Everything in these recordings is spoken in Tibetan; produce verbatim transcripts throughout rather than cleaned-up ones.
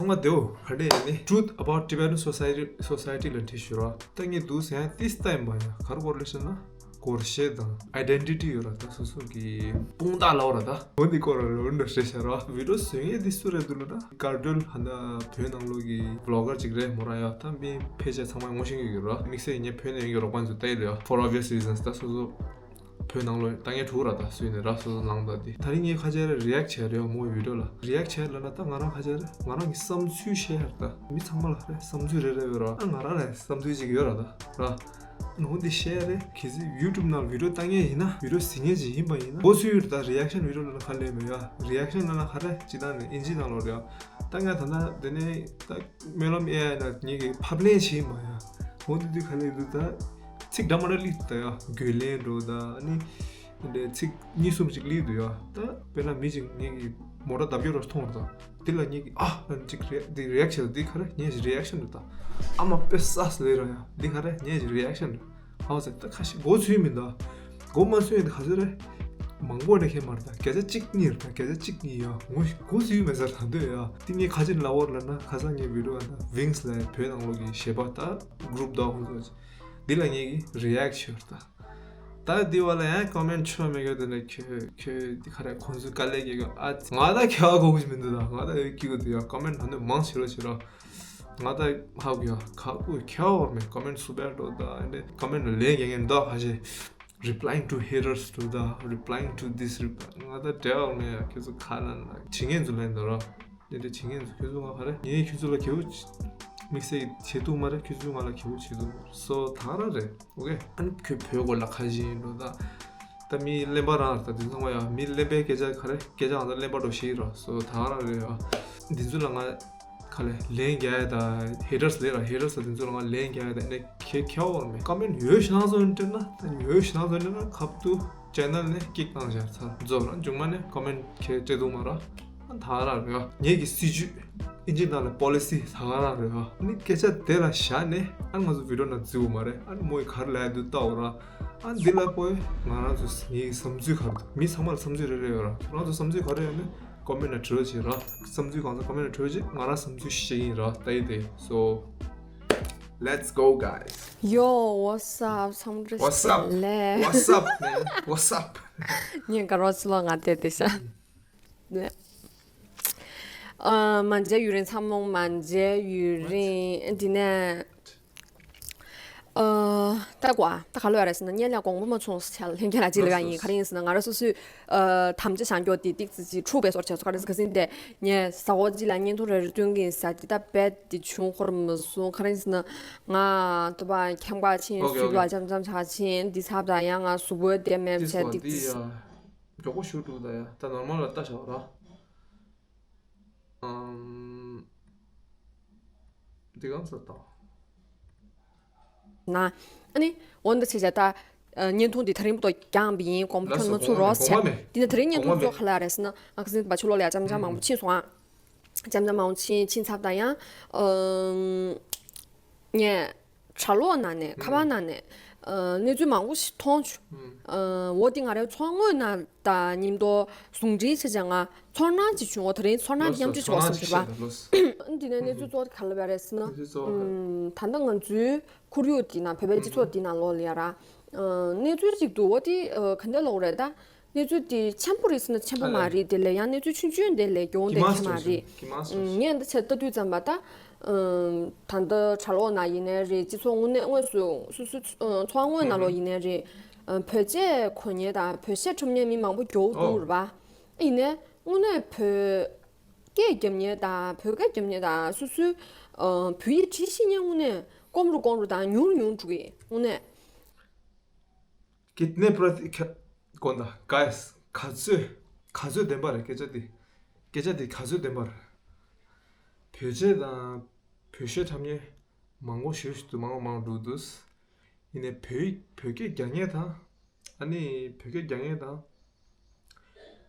མ་དེའོ་ག་འདྲ་ཡིན་ནི། Truth about Tibetan society, society ལ་འདྲི་ཞུ་རོགས། ད་ངས་འདུག་ཟེར་ཡང་ཏིས་ལྟ་ཡིན་པ་ཡ། གར་བོར་ལེ་ཤ་ན་སྒོར་གཞས་དང་ཨའི་ཌེན་ཊི་ཊི་ཡོད་ར། ད་སོ་སོ་གི་དཔུང་རྟགས་ལའོ་ར། ད་འོ་འདི་སྐོར་ར་རེ་འོ་འདྲ་བཤད་བྱ་རོགས། བི་ཌི་ཡོ་བཟོ་མཁན་འདི་སུ་རེད་འདུག་ལ། ད་གར་ཌུལ་ཧ་ད་བོད་ནང་ལོགས་ཀྱི་བི་ལོག་གར་ཅིག་རེད་མོ་ར་ཡ། ད་མི་ཕལ་ཆེར་ཚང་མ་ངོ་ཤེས་ཀྱི་ཡོད་ར། དམིགས་བསལ་ངས་བོད་ནང་གི་རོགས་པ་ཚོ་ལྟ་ཡི་འདུག་ཡ། For obvious reasons ད་སོ་སོ་བོད་ནང་ལོགས་ལྟ་མཁན་དྲུག་ར། ད་སུ་ཡིན་ནའི་ར་སོ་སོ་ལངས་ད་འདི། ད་རིང་ངས་ཁ་ཆེ་རེ་རི་ཨེག་བྱས་རེད་མོ་བི་ཌི་ཡོ་ལ། རི་ཨེག་བྱས་ལ་ན་ད་ང་རང་ཁ་ཆེ་རེ་ང་རང་གི་བསམ་ཚུལ་བཤད་ཡ་ར། ད་མི་ཚང་མ་ལ་རེ་བསམ་ཚུལ་རེ་རེ་ཡོད་ར། ཨ་ང་རང་ལ་བསམ་ཚུལ་ཅིག་ཡོད་ར། ད་ར་ནོ་འདི་བཤད་ཡ་རེ། གལ་སྲིད་ཡུ་ཊུབ་ནང་བི་ཌི་ཡོ་ལྟ་མཁན་ཡིན་ན། བི་ཌི་ཡོ་གཟིགས་མཁན་ཅིག་ཡིན་པ་ཡིན་ན། མགོ་ཚོས་ཡོད་ར། ད་རི་ཨེག་ཤན་བི་ཌི་ཡོ་ལ་ན་ཁ་ལས་མེད་ཡ། རི་ཨེག་ཤན་ལ་ན་ཁ་རེ་ཅི་ད་ནི་ཨིན་ཇི་ནང་ལོགས་རེད་ཡ། ད་ང་ད་ན་དེ་ནས་ད་སྨོན་ལམ་ཨེ་ཨའི་ན་ངེད་ཀྱི་ཕབ་ལེན་བྱེད་ཡིན་པ་ཡ། འོ་དེ་དུས་ག་ལས་འདུག་ད་ཚིག་འདྲ་མ་འདྲ་སླེབས་འདུག་ད་ཡ། རྒོལ་ལན་འགྲོ་ད་ཨ་ནི་འདི་ཚིག་གཉིས་གསུམ་ཅིག་སླེབས་འདུག་ཡ། ད་དཔེར་ན་མི་ཅིག་ངེད་ཀྱི་མོ་ཊ་བརྡབ་སྐྱོར་ར་མཐོང་ར། ད་འདི་ལ་ངེད་ཀྱི་ཨ་ཨ་ཅིག་རེ་འདི་རི་ཨེག་ཤན་འདི་ག་རེ་ངེད་ཀྱི་རི་ཨེག་ཤན་འདུག་ད་ཨ་མ་དཔེ་ས་སུ་ལས་ར་ཡ། འདི་ག་རེ་ངེད་ཀྱི་རི་ཨེག་ཤན་འདུག་ཧའོ་ཟེར་ད་ཁ་ཤས་མགོ་ཚོས་མིན་ད། མགོ་མ་ཚོས་ཡིན་ད་ག་ཚོད་རེད། མང་པོ་ནས་ཁྱེད་མར་ད་བརྒྱ་ཆ་གཅིག་གཉིས་རེད། ད་བརྒྱ་ཆ་གཅིག་གཉིས་ཡ་མགོ་མགོ་ཚོས་མེད་ཟེར། ད་འདོད་ཡ་འདི་ངས་ཁ་ཆེ་ལ་བོར་ལ་ན་ཁ་སང་ངའི་བི་ཌི་ཡོ་ད་ཝིང་སི་ལ་བོད་ནང་ལོགས་ཀྱི་གཞས་པ་ད་གུ་རུབ་ད་ཁོང་ཚོ་འདི་ལ་ངེད་ཀྱི་རི་ཨེག་ཤན་ཡོད་ར། ད་ད་འདི་བ་ལ་ཡང་ཀོ་མེན་ཊི་ཆོ་མེད་གི་དེ་ནས་ཁྱོད་ཁྱོད་འདི་ག་རེ་ཁོང་ཚོའི་དཀའ་ལས་ཀྱི་གི་ཨ་ང་ད་ཁྱེད་ཨ་གོ་གི་མི་འདུག་ད་ང་ད་ཡོད་ཀྱི་གི་འདུག་ཡ། ཀོ་མེན་ཊི་ད་འདི་མང་ཆེ་རོ་ཆེ་རོ། ང་ད་ཧ་གོ་ཡ་ཁ་ཀུ་ཁྱེད་བར་མེད་ཀོ་མེན་ཊི་སུ་བེར་འགྲོ་ད་འདི་ཀོ་མེན་ཊི་ལ་ལན་རྒྱག་མཁན་འདུག་ཧ་ཤེ། Replying to haters འགྲོ་ད། Replying to this reply ང་ད་འབྲེལ་བ་མེད་ཡ། ཁྱོད་ཚོ་ཁ་ལ་ན་བྱེད་མཁན་ཚོ་ལན་འདུག་ར། དེ་འདྲ་བྱེད་མཁན་ཚོ་ཁྱོད་ཚོ་ང་ག་རེ་ངས་ཁྱོད་ཚོ་ལ་གལ་པོ་དམིགས་བསལ་བྱེད་ཐུབ་མ་རེད། ཁྱོད་ཚོ་ང་ལ་གལ་པོ་བྱེད་ཐུབ་མ་རེད། སོ་ད་ག་རང་རེད། ཨོ་ཀེ། ཨ་ནི་ཁྱོད་བོད་སྐོར་ལ་ཁ་ཤས་འགྲོ་ད། ད་མི་གླེན་པ་རང་རེད། ད་དེ་ཚང་མ་ཡ་མི་གླེན་པའི་སྐད་ཆ་ག་རེ་སྐད་ཆ་ང་ད་གླེན་པ་འགྲོ་ཤེས་ར། སོ་ད་ག་རང་རེད་ཡ། འདི་ཚོ་ལ་ང་ཁ་ལས་ལན་རྒྱག་ཡ་ད་ཧེ་ཊར་སི་ལས་ར། ཧེ་ཊར་སི་ད་དེ་ཚོ་ལ་ང་ལན་རྒྱག་ཡ་ད་ཨ་ནི་ཁྱེད་ཁྱེད་བར་མེད། ཀོ་མེན་ཊི་ཡོད་ཤ་ན་ཚོ་འདྲ་ན་ད་ཡོད་ཤ་ན་ཚོ་འདྲ་ན་ཁབ་ཏུ་ཅེ་ནལ་ནས་ཀིག་བཏང་བཞག་ཚར་རྫོགས་ར། མཇུག་མ་ནས་ཀོ་མེན་ཊི་ཁྱེད་སྤྲད་འདུག་མ་ར། ཨ་ད་ག་རང་རེད་ཡ། ངེད་ཀྱི་སྲིད་ཇུས་ཨིན་ཇི་ནང་ལ་པོ་ལི་སི་ད་ག་རང་རེད་ཡ། ཨ་ནི་སྐད་ཆ་དེ་ལ་བཞག་ནས་ཨ་ནི་ང་ཚོ་བི་ཌི་ཡོ་ནང་བརྩི་དགོས་མ་རེད། ཨ་ནི་མོ་ཡི་ག་རེ་ལབ་ཡ་འདུག་ལྟ་འོ་ར། ཨ་འདི་ལ་ཀོ་ཡི་ང་རང་ཚོ་ངའི་བསམ་ཚུལ་ག་རེ་འདུག་མི་ཚང་མ་ལ་བསམ་ཚུལ་རེ་རེ་ཡོད་ར། ང་རང་ཚོ་བསམ་ཚུལ་ག་རེ་ཡོད་ནི་ཀོ་མེན་ཊི་ནང་བྲིས་རོགས་བྱེད་ར། བསམ་ཚུལ་གང་ཚ་ཀོ་མེན་ཊི་ནང་བྲིས་རོགས་བྱེད། ང་རང་བསམ་ཚུལ་བཤད་ཀྱི་ཡིན་ར། ལྟ་ཡི་དེ། So let's go guys. Yo, what's up? ཚང་མ་བཀྲ་What's up? ཤིས་བདེ་ལེགས། What's up, man? What's up? ངས་དགའ་རོགས་ཚོ་ལ་ང་བལྟས་བསྡད་ཤག་ཨ། མ་མཇལ་ཡུན་རིང་། འཚར་ལོངས་མ་མཇལ་ཡུན་རིང་། འདི་ནས་ཨ། ད་གོ་ཨ། ད་ག་ལོས་རེད་ཟེར་ན་སྔོན་ལ་དགོངས་པ་མ་ཚོམས་ཟེར་ལྷན་རྒྱས་ལ་ཅིག་ལབ་ཡ་ཡིན། ག་རེ་ཡིན་ཟེར་ན་ང་རང་སོ་སོའི་ཨ། དམ་བཅའ་བཞག་རྒྱུ་དེ་ཏིག་ཙི་ཅིག་འཁྲུགས་པའི་བཟོ་འདྲ་བྱས་སོང་། ག་རེ་ཟེར་ག་ཟིན་དེ་ངས་གཟའ་འཁོར་གཅིག་ལ་བརྙན་ཐུང་རེ་རེ་སྟོན་གྱི་ཡིན་ཟེར། དེ་ད་རྦད་དེ་བྱུང་ཁོ་ར་མ་སོང་། ག་རེ་ཡིན་ཟེར་ན་ང་ད་པ་ཁྱིམ་པ་ཕྱིན། ཨོ་ཀེ་ཨོ་ཟུག་ལ་ཀེ། འཆམ་འཆམ་ཆགས་ཕྱིན། འདི་ཚབ་ད་ཡང་ང་གཟུགས་པོ་བདེ་མེད་བྱས་ཏིག་ཙི། མགྱོགས་པོ་ཞུ་འགྲོ་ད་ཡ། ད་ནོར་མལ་ལ་ལྟ་བཞག་ར། ཨམ། འདི་གང་ཟེར་ད། ན། ཨ་ནི་འོ་འདི་བྱས་བྱས་ད། ཨ། བརྙན་ཐུང་འདི་ད་རིང་བར་དུ་རྒྱང་པ་ཡིན། དགོངས་པ་ཁྱོད་མ་ཚོམས་རོགས་བྱས། དགོངས་པ་མེད། འདི་ནས་ད་རིང་བརྙན་ཐུང་གཙོ་བོ་ག་ལ་རེད་ཟེར་ན་ང་ཁ་སང་བ་ཕྱི་ལོགས་ལ་ཡ་འཆམ་འཆམ་མང་པོ་ཕྱིན་སོང་ཨ། འཆམ་འཆམ་མང་པོ་ཕྱིན་ཕྱིན་ཚར་ད་ཡང་། ཨམ། ངས་དྲ་ལོག་ནང་ནས་ཁ་པར་ནང་ནས་ཨ། གནས་ཚུལ་མང་པོ་ཞིག་མཐོང་བྱུང་། ཨ། འོ་དེ་ང་རའི་ཚོར་བ་དངོས་ནང་དང་མཉམ་དུ་ཟུང་འབྲེལ་བྱས་བྱས་ང་ཚོར་སྣང་ཅིག་བྱུང་། འོ་ད་རིང་ཚོར་སྣང་དེ་མཉམ་སྤྱོད་བྱེད་པ་བསམ་གྱི་རེད་པ། འདི་ནས་གནས་ཚུལ་གཙོ་བོ་དེ་ག་ལ་བ་རེད་ཟེར་ན། ཨ། ད་ལྟ་ང་ཚོའི་ཁོར་ཡུག་འདི་ནང་བོད་པའི་སྤྱི་ཚོགས་འདི་ནང་ལོགས་ལ་ཡ་ར། ཨ། གནས་ཚུལ་ཅིག་འདུག་འོ་དེ་ཨ། ག་འདྲ་ལབ་དགོས་རེད་ད། གནས་ཚུལ་དེ་འཆམ་པོ་རེད་ཟེར་ན་འཆམ་པོ་མ་རེད། དེ་ལས་ཡང་གནས་ཚུལ་ཆུང་ཆུང་དེ་ལས་མགྱོགས་དེ་འཆམ་མ་རེད། ངས་འདི་ཚོར་ལྟ་དུས་ཙམ་པ་ད། ཨམ། ད་ལྟ་དྲ་ལོག་ནང་ཡིན་ནའི་རེད། སྤྱི་ཚོགས་དངོས་གནས་དངོས་སུ་སོ་སོའི་ཚོ་ཚོར་བ་དངོས་ནང་ལོགས་ཡིན་ནའི་རེད། ཨམ། བོད་ཆས་གོན་མཁན་དང་བོད་གཞས་འཁྲབ་མཁན་མི་མང་པོ་མགྱོགས་འདུག་རེད་པ། ཡིན་ནའི་དངོས་གནས་བོད་སྐད་རྒྱབ་མཁན་དང་བོད་སྐད་རྒྱབ་མཁན་དང་སོ་སོའི་ཨམ། བོད་ཡིག་བྲིས་ཤེས་མཁན་དངོས་གནས་སྐོམ་རུ་སྐོམ་རུ་དང་ཉུང་རུ་ཉུང་རུ་འགྲོ་གི་དངོས་གནས། कितने प्रतिशत དགོངས་དག guys ག་ཚོད་ག་ཚོད་བདེན་པ་རེད། སྐད་ཆ་འདི་སྐད་ཆ་འདི་ག་ཚོད་བདེན་པ་རེད། བོད་ཆས་དང་བོད་གཞས་འཁྲབ་མཁན་མང་པོ་ཞེ་པོ་ཞིག་འདུག་མང་པོ་མང་པོ་འགྲོ་འདུག་ཡིན་ནའི་བོད་བོད་སྐད་རྒྱག་མཁན་དང་ཨ་ནི་བོད་སྐད་རྒྱག་མཁན་དང་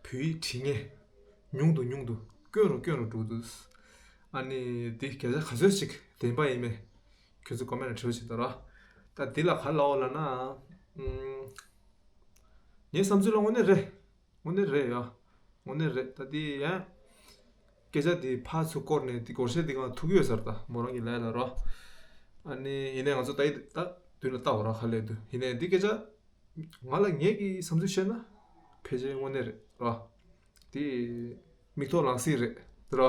བོད་ཡིག་བྲིས་མཁན་ཉུང་དུ་ཉུང་དུ་དཀོན་རུ་དཀོན་རུ་འགྲོ་འདུག་ཨ་ནི་འདི་སྐད་ཆ་ག་ཚོད་ཅིག་བདེན་པ་ཡིན་མིན་ཁྱོད་ཚོ་ཀོ་མེན་ཊི་བྲིས་བྱེད་དོ་ར། ད་འདི་ལ་ག་ལབ་དགོས་ལབ་ན། ཨམ། ངའི་བསམ་ཚུལ་ལ་དངོས་གནས་རེད། དངོས་གནས་རེད་ཡ། དངོས་གནས་རེད། ད་འདི་ཡང་ སྐད་ཆ་དེ་ཕར་ཚུར་བསྐོར་ནས་དེ་སྒོར་གཞས་དེ་གང་ཐུག་གི་ཡོད་ས་རེད། ད་མོ་རང་གི་ལས་ལ་རོ། ཨ་ནི་ཡིན་ནའི་ང་ཚོ་ད་ཡི་ད་མདུན་ལ་ལྟ་བ་ར་ཁ་ལས་དུ་ཡིན་ནའི་འདི་སྐད་ཆ་ང་ལ་ངེད་ཀྱི་བསམ་ཚུལ་བཤད་ན་ཕལ་ཆེར་དངོས་གནས་རེད་ར། དེ་མིག་ཐོག་ལང་སྲིད་རེད་ར།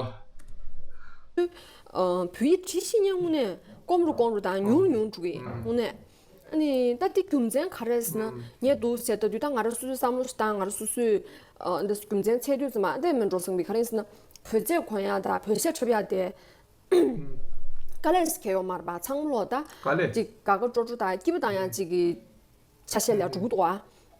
ཨ། བོད་ཡིག་བྲིས་ཤེས་མཁན་དངོས་གནས་དཀོན་རུ་དཀོན་རུ་དང་ཉུང་རུ་ཉུང་རུ་འགྲོ་གི་ཡིན་དངོས་གནས། ཨ་ནི་ད་དེ་རྒྱུ་མཚན་ག་རེ་ཟེར་ན་ངས་འདུག་ཟེར་ད་དུས་ད་ང་རང་སོ་སོའི་བསམ་བློ་ཞིག་བཏང་། ང་རང་སོ་སོའི་ཨ་འདི་རྒྱུ་མཚན་འཚོལ་དུས་ཙམ་པ་ཨ་འདྲས་མིན་འགྲོ་བསམ་གི། ག་རེ་ཡིན་ཟེར་ན་བོད་ཚེ་གོན་ཡག་དང་བོད་གཞས་འཁྲབ་ཡག་དེ་དཀའ་ལས་ཤིག་གལ་ཡོད་མ་རེད་པ། ཚང་མ་ལོ་ད་དཀའ་ལས་ཅིག་དགའ་དགའ་སྤྲོ་སྤྲོ་དང་སྐྱིད་པོ་བཏང་ཡག་ཅིག་གི་ཆ་ཤས་ལ་འགྲོ་གི་འདུག་བ།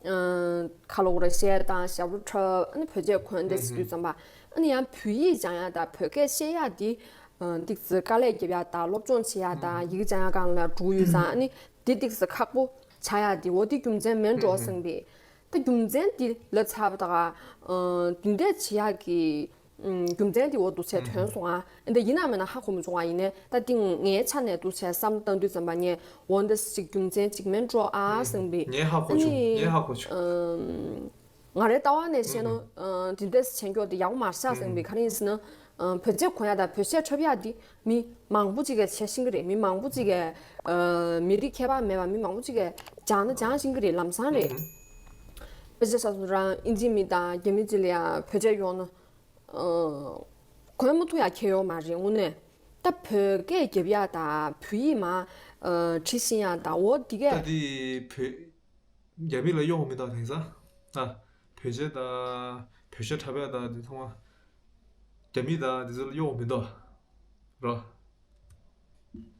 ཨ། ཁ་ལོ་རེ་བཤད་དང་ཞབས་བྲོ་འཁྲབ། ཨ་ནི་བོད་ཆས་གོན་དེ་ཟེར་དུས་ཙམ་པ་ཨ་ནི་ཡང་བོད་ཡིག་སྦྱང་ཡག་དང་བོད་སྐད་བཤད་ཡག་དེ་ཨ་ཏིག་ཙི་དཀའ་ལས་རྒྱབ་ཡག་དང་སློབ་སྦྱོང་བྱེད་ཡག་དང་ཡི་གེ་སྦྱང་ཡག་སྒང་ལ་འགྲོ་གི་ཡོད་ཙང་ཨ་ནི་དེ་ཏིག་ཙི་ཁག་པོ་ཆགས་ཡག་དེ་འོ་དེ་རྒྱུ་མཚན་མིན་འགྲོ་བསམ་པའི། ད་རྒྱུ་མཚན་དེ་ལ་ཚབ་ད་ག་ཨ་དེ་འདྲས་བྱེད་ཡག་གི་རྒྱུ་མཚན་དེ་འོ་འདུག་བྱས་ཐོན་སོང་ཨ། འདི་ཡིན་ན་མིན་ན་ཧ་གོ་མི་བྱུང་བ་ཡིན་ནའི་ད་ཏིང་ངའི་ཆ་ནས་འདུག་བྱས་བསམ་བཏང་དུས་ཙམ་པ་ངས་འོ་འདི་ཞིག་རྒྱུ་མཚན་ཅིག་མིན་འགྲོ་ཨ་བསམ་པའི། ངས་ཧ་གོ་བྱུང་། ངས་ཧ་གོ་བྱུང་། ང་རའི་ལྟ་བ་ནས་བཤད་ན་འདི་འདྲས་བྱེད་མགྱོགས་དེ་ཡག་པོ་མ་རེད་བསམ་པའི། ག་རེ་ཡིན་ཟེར་ན་བོད་ཆས་གོན་ཡག་དང་བོད་གཞས་འཁྲབ་ཡག་དེ་མི་མང་པོ་ཅིག་གིས་བྱེད་ཤེས་ཀྱི་རེད། མི་མང་པོ་ཅིག་གིས་མི་རིགས་ཁྱད་པར་མེད་པ་མི་མང་པོ་ཅིག་གིས་སྦྱང་ན་སྦྱང་ཤེས་ཀྱི་རེད། ལམ་སང་རེད། དཔེ་ཆ་ས་སུ་རང་ཨིན་ཇི་མི་དང་རྒྱ་མི་ཅིག་ལ་ཡང་བོད་ཆས་ཡོང་ན། ཨ། གོན་མ་ཐུབ་ཡག་གལ་ཡོད་མ་རེད་དངོས་གནས། ད་བོད་སྐད་རྒྱབ་ཡག་དང་བོད་ཡིག་མ་ཨ་བྲིས་ཤེས་ཡག་དང་འོ་དེ་གས། ད་དེ་བོད་རྒྱ་མི་ལ་གཡོག་མི་འདུག་དེང་སང་། ཨ། བོད་ཆས་དང་བོད་གཞས་འཁྲབ་ཡག་དང་དེ་ཚང་མ་རྒྱ་མི་དང་དེ་ཚོ་ལ་གཡོག་མི་འདུག་རོ།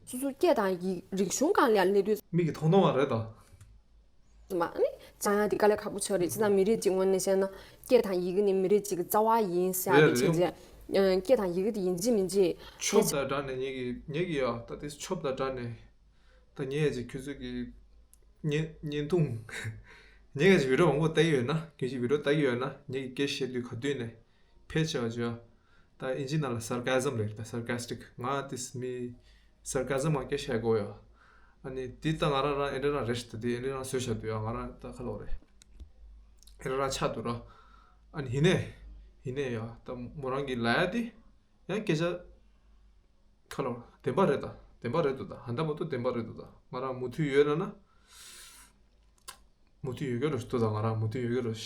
སོ་སོའི་སྐད་དང་ཡིག་རིག་གཞུང་སྒང་ལ་སླེབས་དུས། མིག་གིས་མཐོང་མཐོང་བ་རེད་དོ། མ་ནི་སྦྱང་ཡག་དེ་དཀའ་ལས་ཁག་པོ་ཆགས་རེད། བྱས་ཙང་མི་རིགས་གཅིག་ངོས་ནས་བཤད་ན་སྐད་དང་ཡི་གེ་ནི་མི་རིགས་གཅིག་གི་རྩ་བ་ཡིན་ཟེར་ཡག་རེད་དེ་བྱས་རེད། རྗེས་ཨ་སྐད་དང་ཡི་གེ་དེ་ཡིན་གཅིག་མིན་གཅིག་ཆོབ་དང་སྦྲགས་ནས་ངེད་ཀྱི་ངེད་ཀྱི་ཡ་ད་དེ་ཆོབ་དང་སྦྲགས་ནས་ད་ངེད་ཀྱི་ཁྱོད་ཚོ་གི་བརྙན་བརྙན་ཐུང་ངེད་ཀྱི་བི་ཌིའོ་མང་པོ་ལྟ་གི་ཡོད་ན་ངེད་ཀྱི་བི་ཌིའོ་ལྟ་གི་ཡོད་ན་ངེད་ཀྱི་སྐད་བཤད་དུས་ག་དུས་ནས་ཕལ་ཆེ་བ་ཅིག་ཡ། ད་ཨིན་ཇི་ནང་ལ་སར་ཀ་ཟམ་རེད། ད་སར་ཀ་སི་ཊིག་ང་དེ་མི་སར་ཀ་ཟམ་ང་སྐད་བཤད་དགོས་ཡོད། ཨ་ནི་དེ་ད་ང་རང་རང་ཨེ་འདྲ་རང་རེད་ཤག་ད་དེ་ཨེ་འདྲ་རང་བཟོས་བཞག་འདུག་ཡ། ང་རང་ད་ཁ་ལོ་རེད། ཨེ་འདྲ་རང་ཆགས་འདུག་ར། ཨ་ནི་ཡིན་ནའི་ཡིན་ནའི་ཡ་ད་མོ་རང་གི་ལ་ཡ་དེ་ཡང་སྐད་ཆ་ཁ་ལོ་བདེན་པ་རེད། ད་བདེན་པ་རེད་འདུག་ད་ཧ་ད་མ་གཏོགས་བདེན་པ་རེད་འདུག་ད་ང་རང་མུ་མཐུད་ཡོད་ལ་ན། མུ་མཐུད་ཡོད་རྒྱུ་རེད་འདུག་ད་ང་རང་མུ་མཐུད་ཡོད་རྒྱུ་རེད།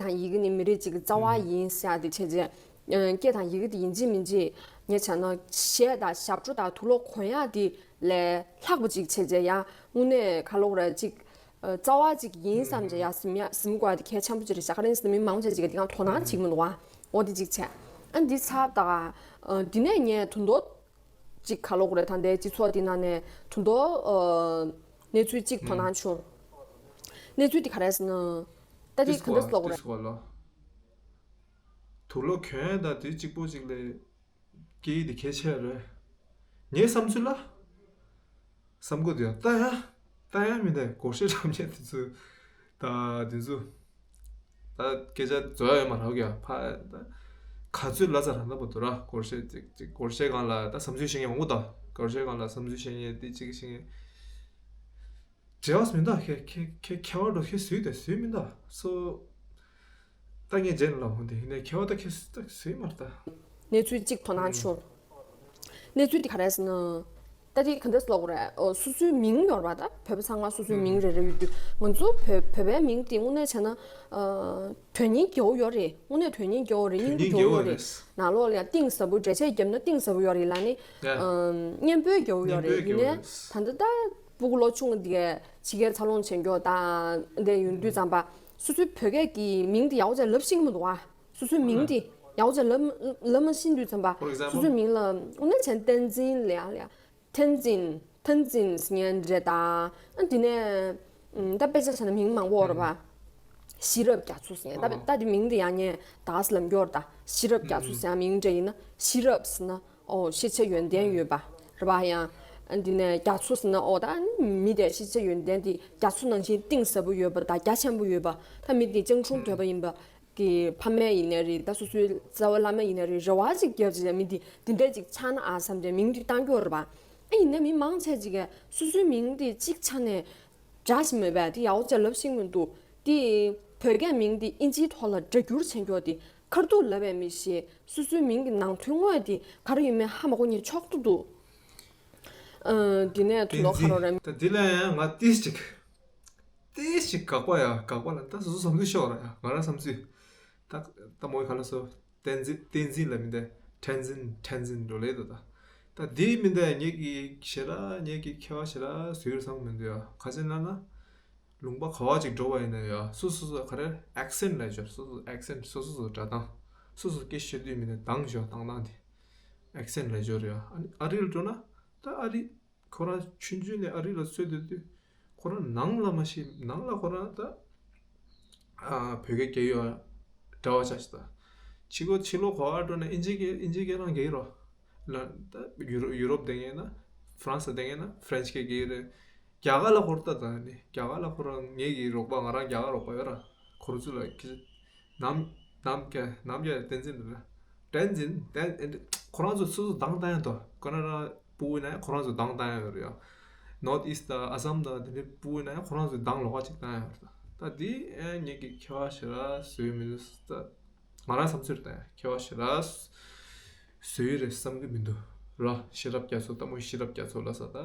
དང་ཡི་གེ་ནི་མི་རིགས་གཅིག་གི་རྩ་བ་ཡིན་ཟེར་ཡག་དེ་བྱས་རྗེས། ཨ་སྐད་དང་ཡི་གེ་དེ་ཡིན་གཅིག་མིན་གཅིག་ངས་བྱས་ན་གཞས་དང་ཞབས་བྲོ་དང་དུག་ལོག་གོན་ཡག་དེ་ལས་ལྷག་པ་ཅིག་བྱས་རྗེས་ཡང་དངོས་གནས་ག་ལབ་དགོས་རེད། ཅིག་ཨ་རྩ་བ་ཅིག་ཡིན་བསམ་རྗེས་ཡང་ཟིན་ཡག་ཟིན་དགོས་ཡག་དེ་གལ་ཆེན་པོ་ཅིག་རེད་ཤག་ག་རེ་ཡིན་ཟེར་ན་མི་མང་ཆེ་ཅིག་གིས་དེ་གང་དོ་སྣང་བྱེད་ཀྱི་མི་འདུག་བ། འོ་དེ་གཅིག་བྱས། ཨ་འདི་ཚབ་ད་ག་ཨ་འདི་ནས་ངས་དོན་དག་གཅིག་ག་ལབ་དགོས་རེད། ད་ལྟའི་སྤྱི་ཚོགས་འདི་ནང་ནས་དོན་དག་ཨ་གནས་ཚུལ་གཅིག་དོ་སྣང་བྱུང་། གནས་ཚུལ་འདི་ག་རེ་ཟེར་ན། ད་འདི་ག་འདྲ་ལབ་དགོས་རེད། དུག་ལོག་གོན་ཡག་དང་དེ་གཅིག་པོ་གཅིག་ལས་སྐད་ཡིག་འདི་གལ་ཆེ་རེད། ངའི་བསམ་ཚུལ་ལ། བསམ་གོ་དུས་ཡང་ལྟ་ཡ། ལྟ་ཡ་མི་འདུག་སྒོར་གཞས་འཁྲབ་མཁན་དེ་ཚོ། ད་དེ་ཚོ། ད་སྐད་ཆ་རྫོགས་ཡ་ཡོད་མ་རེད་ཀྱ་ཕ། ད་ག་ཚོད་ལབ་ས་རང་ད་པོ་དུ་ར་སྒོར་གཞས་ཅིག་ཅིག་སྒོར་གཞས་སྒང་ལ་ད་བསམ་ཚུལ་བཤད་མཁན་མང་པོ་ད་སྒོར་གཞས་སྒང་ལ་བསམ་ཚུལ་བཤད་མཁན་དེ་གཅིག་བཤད་མཁན། འབྲེལ་བ་མི་འདུག་ཁེ་ཁེ་ཁེ་ཁེ་བ་འགྲོ་ཁེ་བཟོས་དེ་བཟོས་མི་འདུག་སོ། ད་ངས་རྗེས་ལ་ལབ་འོང་དེ་ཡིན་ནའི་ཁེ་བ་ད་ཁེ་ད་བཟོས་མ་རེད་ད། གནས་ཚུལ་གཅིག་དོ་སྣང་བྱུང་། གནས་ཚུལ་འདི་ག་རེ་ཟེར་ན། ད་དེ་ག་འདྲ་ལབ་དགོས་རེད། ཨོ་སོ་སོའི་མིང་ཡོད་རེད་པ། ད་བོད་པ་ཚང་མ་སོ་སོའི་མིང་རེ་རེ་ཡོད་དུས་ང་ཚོ་བོད་བོད་པའི་མིང་དེ་དངོས་གནས་བྱས་ན་ཨ་དོན་སྙིང་རྒྱས་པོ་ཡོད་རེད། དངོས་གནས་དོན་སྙིང་རྒྱས་པོ་རེད། དོན་སྙིང་སྙིང་རྒྱས་པོ་རྒྱས་པོ་ཡོད་རེད། རེད། ནང་ལོགས་ལ་ཡང་གཏིང་ཟབ་པོ་འགྲེལ་བཤད་བརྒྱབ་ན་གཏིང་ཟབ་པོ་ཡོད་རེད་ལབ་ནི། ཡ། ཨམ་སྙན་པོའི་རྒྱལ་པོ་ཡོད་རེད། སྙན་པོའི་ཡིན་ནའི་རྒྱལ་པོ་ད་ལྟ་ད་སྤུ་གུ་ལོ་ཆུང་འདི་གས་ཕྱི་རྒྱལ་འཚར་ལོངས་བྱེད་མགྱོགས་དང་འདི་ཡོང་དུས་ཙམ་པ་སོ་སོའི་བོད་སྐད་ཀྱི་མིང་འདི་ཡག་པོ་ཅིག་ལབ་ཤེས་ཀྱི་མི་འདུག་བ། སོ་སོའི་མིང་འདི་ཡག་པོ་ཅིག་ལབ་ལབ་མ་ཤེས་དུས་ཙམ་པ། For example? སོ་སོའི་མིང་ལ་དངོས་གནས་བྱས་ན་བསྟན་འཛིན་ལབ་ཡག་ལབ་ཡག་ཐན་ཙིན། ཐན་ཙིན་ཟེར་མཁན་རེད་ད། ཨ་འདི་ནས་ཨམ་ད་དཔེ་ཆ་བཞག་ན་མིང་མང་པོ་ཡོད་རེད་པ། ཤེས་རབ་རྒྱ་མཚོ་ཟེར་མཁན་ད་ཨོ། ད་འདི་མིང་འདི་ཡང་ངས་ད་ག་ཟེ་ལབ་མགྱོགས་རེད་ད། ཤེས་རབ་རྒྱ་མཚོ་ཟེར་ཡག་མིང་འདྲ་ཡིན་ན་ཤེས་རབ་ཟེར་ན་ཨོ་ཤེས་བྱ་ཡོན་ཏན་ཡོད་པ་རེད་པ། ཡང་ཨ་འདི་ནས་རྒྱ་མཚོ་ཟེར་ན་ཨོ་ད་མི་དེ་ཤེས་བྱ་ཡོན་ཏན་དེ་རྒྱ་མཚོ་ནང་བཞིན་གཏིང་ཟབ་པོ་ཡོད་པ་དང་རྒྱ་ཆེན་པོ་ཡོད་པ་ད་མི་དེ་སྤྱང་གྲུང་དོད་པ་ཡིན་པ། གི་ཕ་མ་ཡིན་ནའི་རེད། ད་སོ་སོའི་རྩ་བའི་བླ་མ་ཡིན་ནའི་རེད། རེ་བ་ཅིག་བརྒྱབ་བྱས་མི་འདི་འདི་འདྲས་ཅིག་ཆགས་ན་ཨ་བསམ་བྱས་མིང་འདི་བཏང་གི་ཡོད་རེད་པ། ཨ་ཡིན་ནའི་མི་མང་ཆེ་ཅིག་གིས་སོ་སོའི་མིང་འདི་གཅིག་ཆ་ནས་འདྲ་ཞིག་མེད་པས་འདི་ཡག་པོ་ཅིག་ལབ་ཤེས་མི་འདུག་འདི་བོད་སྐད་མིང་འདི་ཨིན་ཇིའི་ཐོག་ལ་སྒྲ་བསྒྱུར་བྱེད་མགྱོགས་འདི་ ཁར་ཐུག་ལབ་པའི་མི་ཞིག་སོ་སོའི་མིང་གི་ནང་དོན་དངོས་དེ་ག་རེ་ཡིན་མིན་ཧ་མ་གོ་ནི་ཆོག་ཏུ་འདུག་ཨ། འདི་ནས་ཐུག་ལོ་ཁ་རོ་ར། ད་འདི་ལ་ཡང་ང་ཏིས་ཅིག་ཏིས་ཅིག་དགག་པ་ཡ་དགག་པ་ལ་ད་སོ་སོ་བསམ་ཚུལ་ཤོར་ར་ཡ། ང་རང་བསམ་ཚུལ། ད་ད་མོའི་ག་ལ་སོ། བསྟན་འཛིན། བསྟན་འཛིན་ལ་མི་འདི་ཁྲེན་འཛིན། ཁྲེན་འཛིན་འགྲོ་ལེ་དོ། ད་ད་འདི་མི་འདི་ངེད་ཀྱི་ཞེ་དྲག་ངེད་ཀྱི་ཁྱད་པར་ཞེ་དྲག་བཟོས་ཡོད་བསམ་མི་འདུག་ཡ། ག་ཅི་ན་ན། ལུང་པ་ག་བ་ཅིག་འགྲོ་བ་ཡིན་ན་ཡ་སོ་སོ་སོ་ག་རེ་ཨེག་སེན་ལ་སྦྱོར། སོ་སོ་ཨེག་སེན། སོ་སོ་སོ་སྒྲ་གདངས། སོ་སོ་སྐད་ཤོད་དུས་མི་འདི་གདངས་ཤོག་གདངས་གདངས་དེ་ཨེག་སེན་ལ་སྦྱོར་ཡ། ཨ་ནི་ཨ་རི་ལ་འགྲོ་ན་ད་ཨ་རི། ཁོ་རང་ཆུང་ཆུང་ནས་ཨ་རི་ལ་བཙལ་སྡོད་དུས་ཁོ་རང་ནང་ལ་མ་ཤེས། ནང་ལ་ཁོ་རང་ད་ཨ་བོད་སྐད་རྒྱག་ཡོད་འདྲ་བ་ཆགས་ཤག་ད་ཕྱི་གོ་ཕྱི་ལོགས་ག་བ་འགྲོ་ན་ཨིན་ཇི་སྐད། ཨིན་ཇི་སྐད་རང་རྒྱག་གི་རོ། ལ་ད་ཡུ་རོ་ཡུ་རོབ་བསྡད་མཁན་ན། ཧྥ་རན་སི་བསྡད་མཁན་ན་ཧྥ་རན་སི་སྐད་རྒྱག་གི་རེད། རྒྱ་གར་ལ་ཁོ་རང་ད་ད་ནི་རྒྱ་གར་ལ་ཁོ་རང་ངེད་ཀྱི་རོགས་པ། ང་རང་རྒྱ་གར་རོགས་པ་ཡོད་ར། ཁོ་རང་ཚོ་ལ་ཁྱི་ནམ་ནམ་རྒྱ་ནམ་རྒྱ་བསྟན་འཛིན་འདུག་ན། བསྟན་འཛིན། བསྟན། ཁོ་རང་ཚོ་སོ་སོ་གདངས་བཏང་ཡ་འདུག་ཀ་ན་ཌ་སྤུ་གུ་ཡིན་ན་ཡང་ཁོ་རང་ཚོ་གདངས་བཏང་ཡ་ཡོད་རེད་ཡ། ནོར་ཐི་ཨིསྟ་དང་ཨ་སམ་དང་དེ་འདྲའི་སྤུ་གུ་ཡིན་ན་ཡང་ཁོ་རང་ཚོའི་གདངས་ལོགས་ཀ་ཅིག་བཏང་ཡ་ཡོད་རེད། ད་འདི་ཨེ་ངེད་ཀྱི་ཁྱད་པར་ཞེ་དྲག་བཟོས་མི་འདུག་ད་ང་རང་བསམ་ཚུལ་རེད། ད་ཁྱད་པར་ཞེ་དྲག་བཟོས་ཡོད་རེད་བསམ་གྱི་མི་འདུག་ར། ཤེས་རབ་རྒྱ་མཚོ། ལྟད་མོ་ཤེས་རབ་རྒྱ་མཚོ་ལ་ས། ད་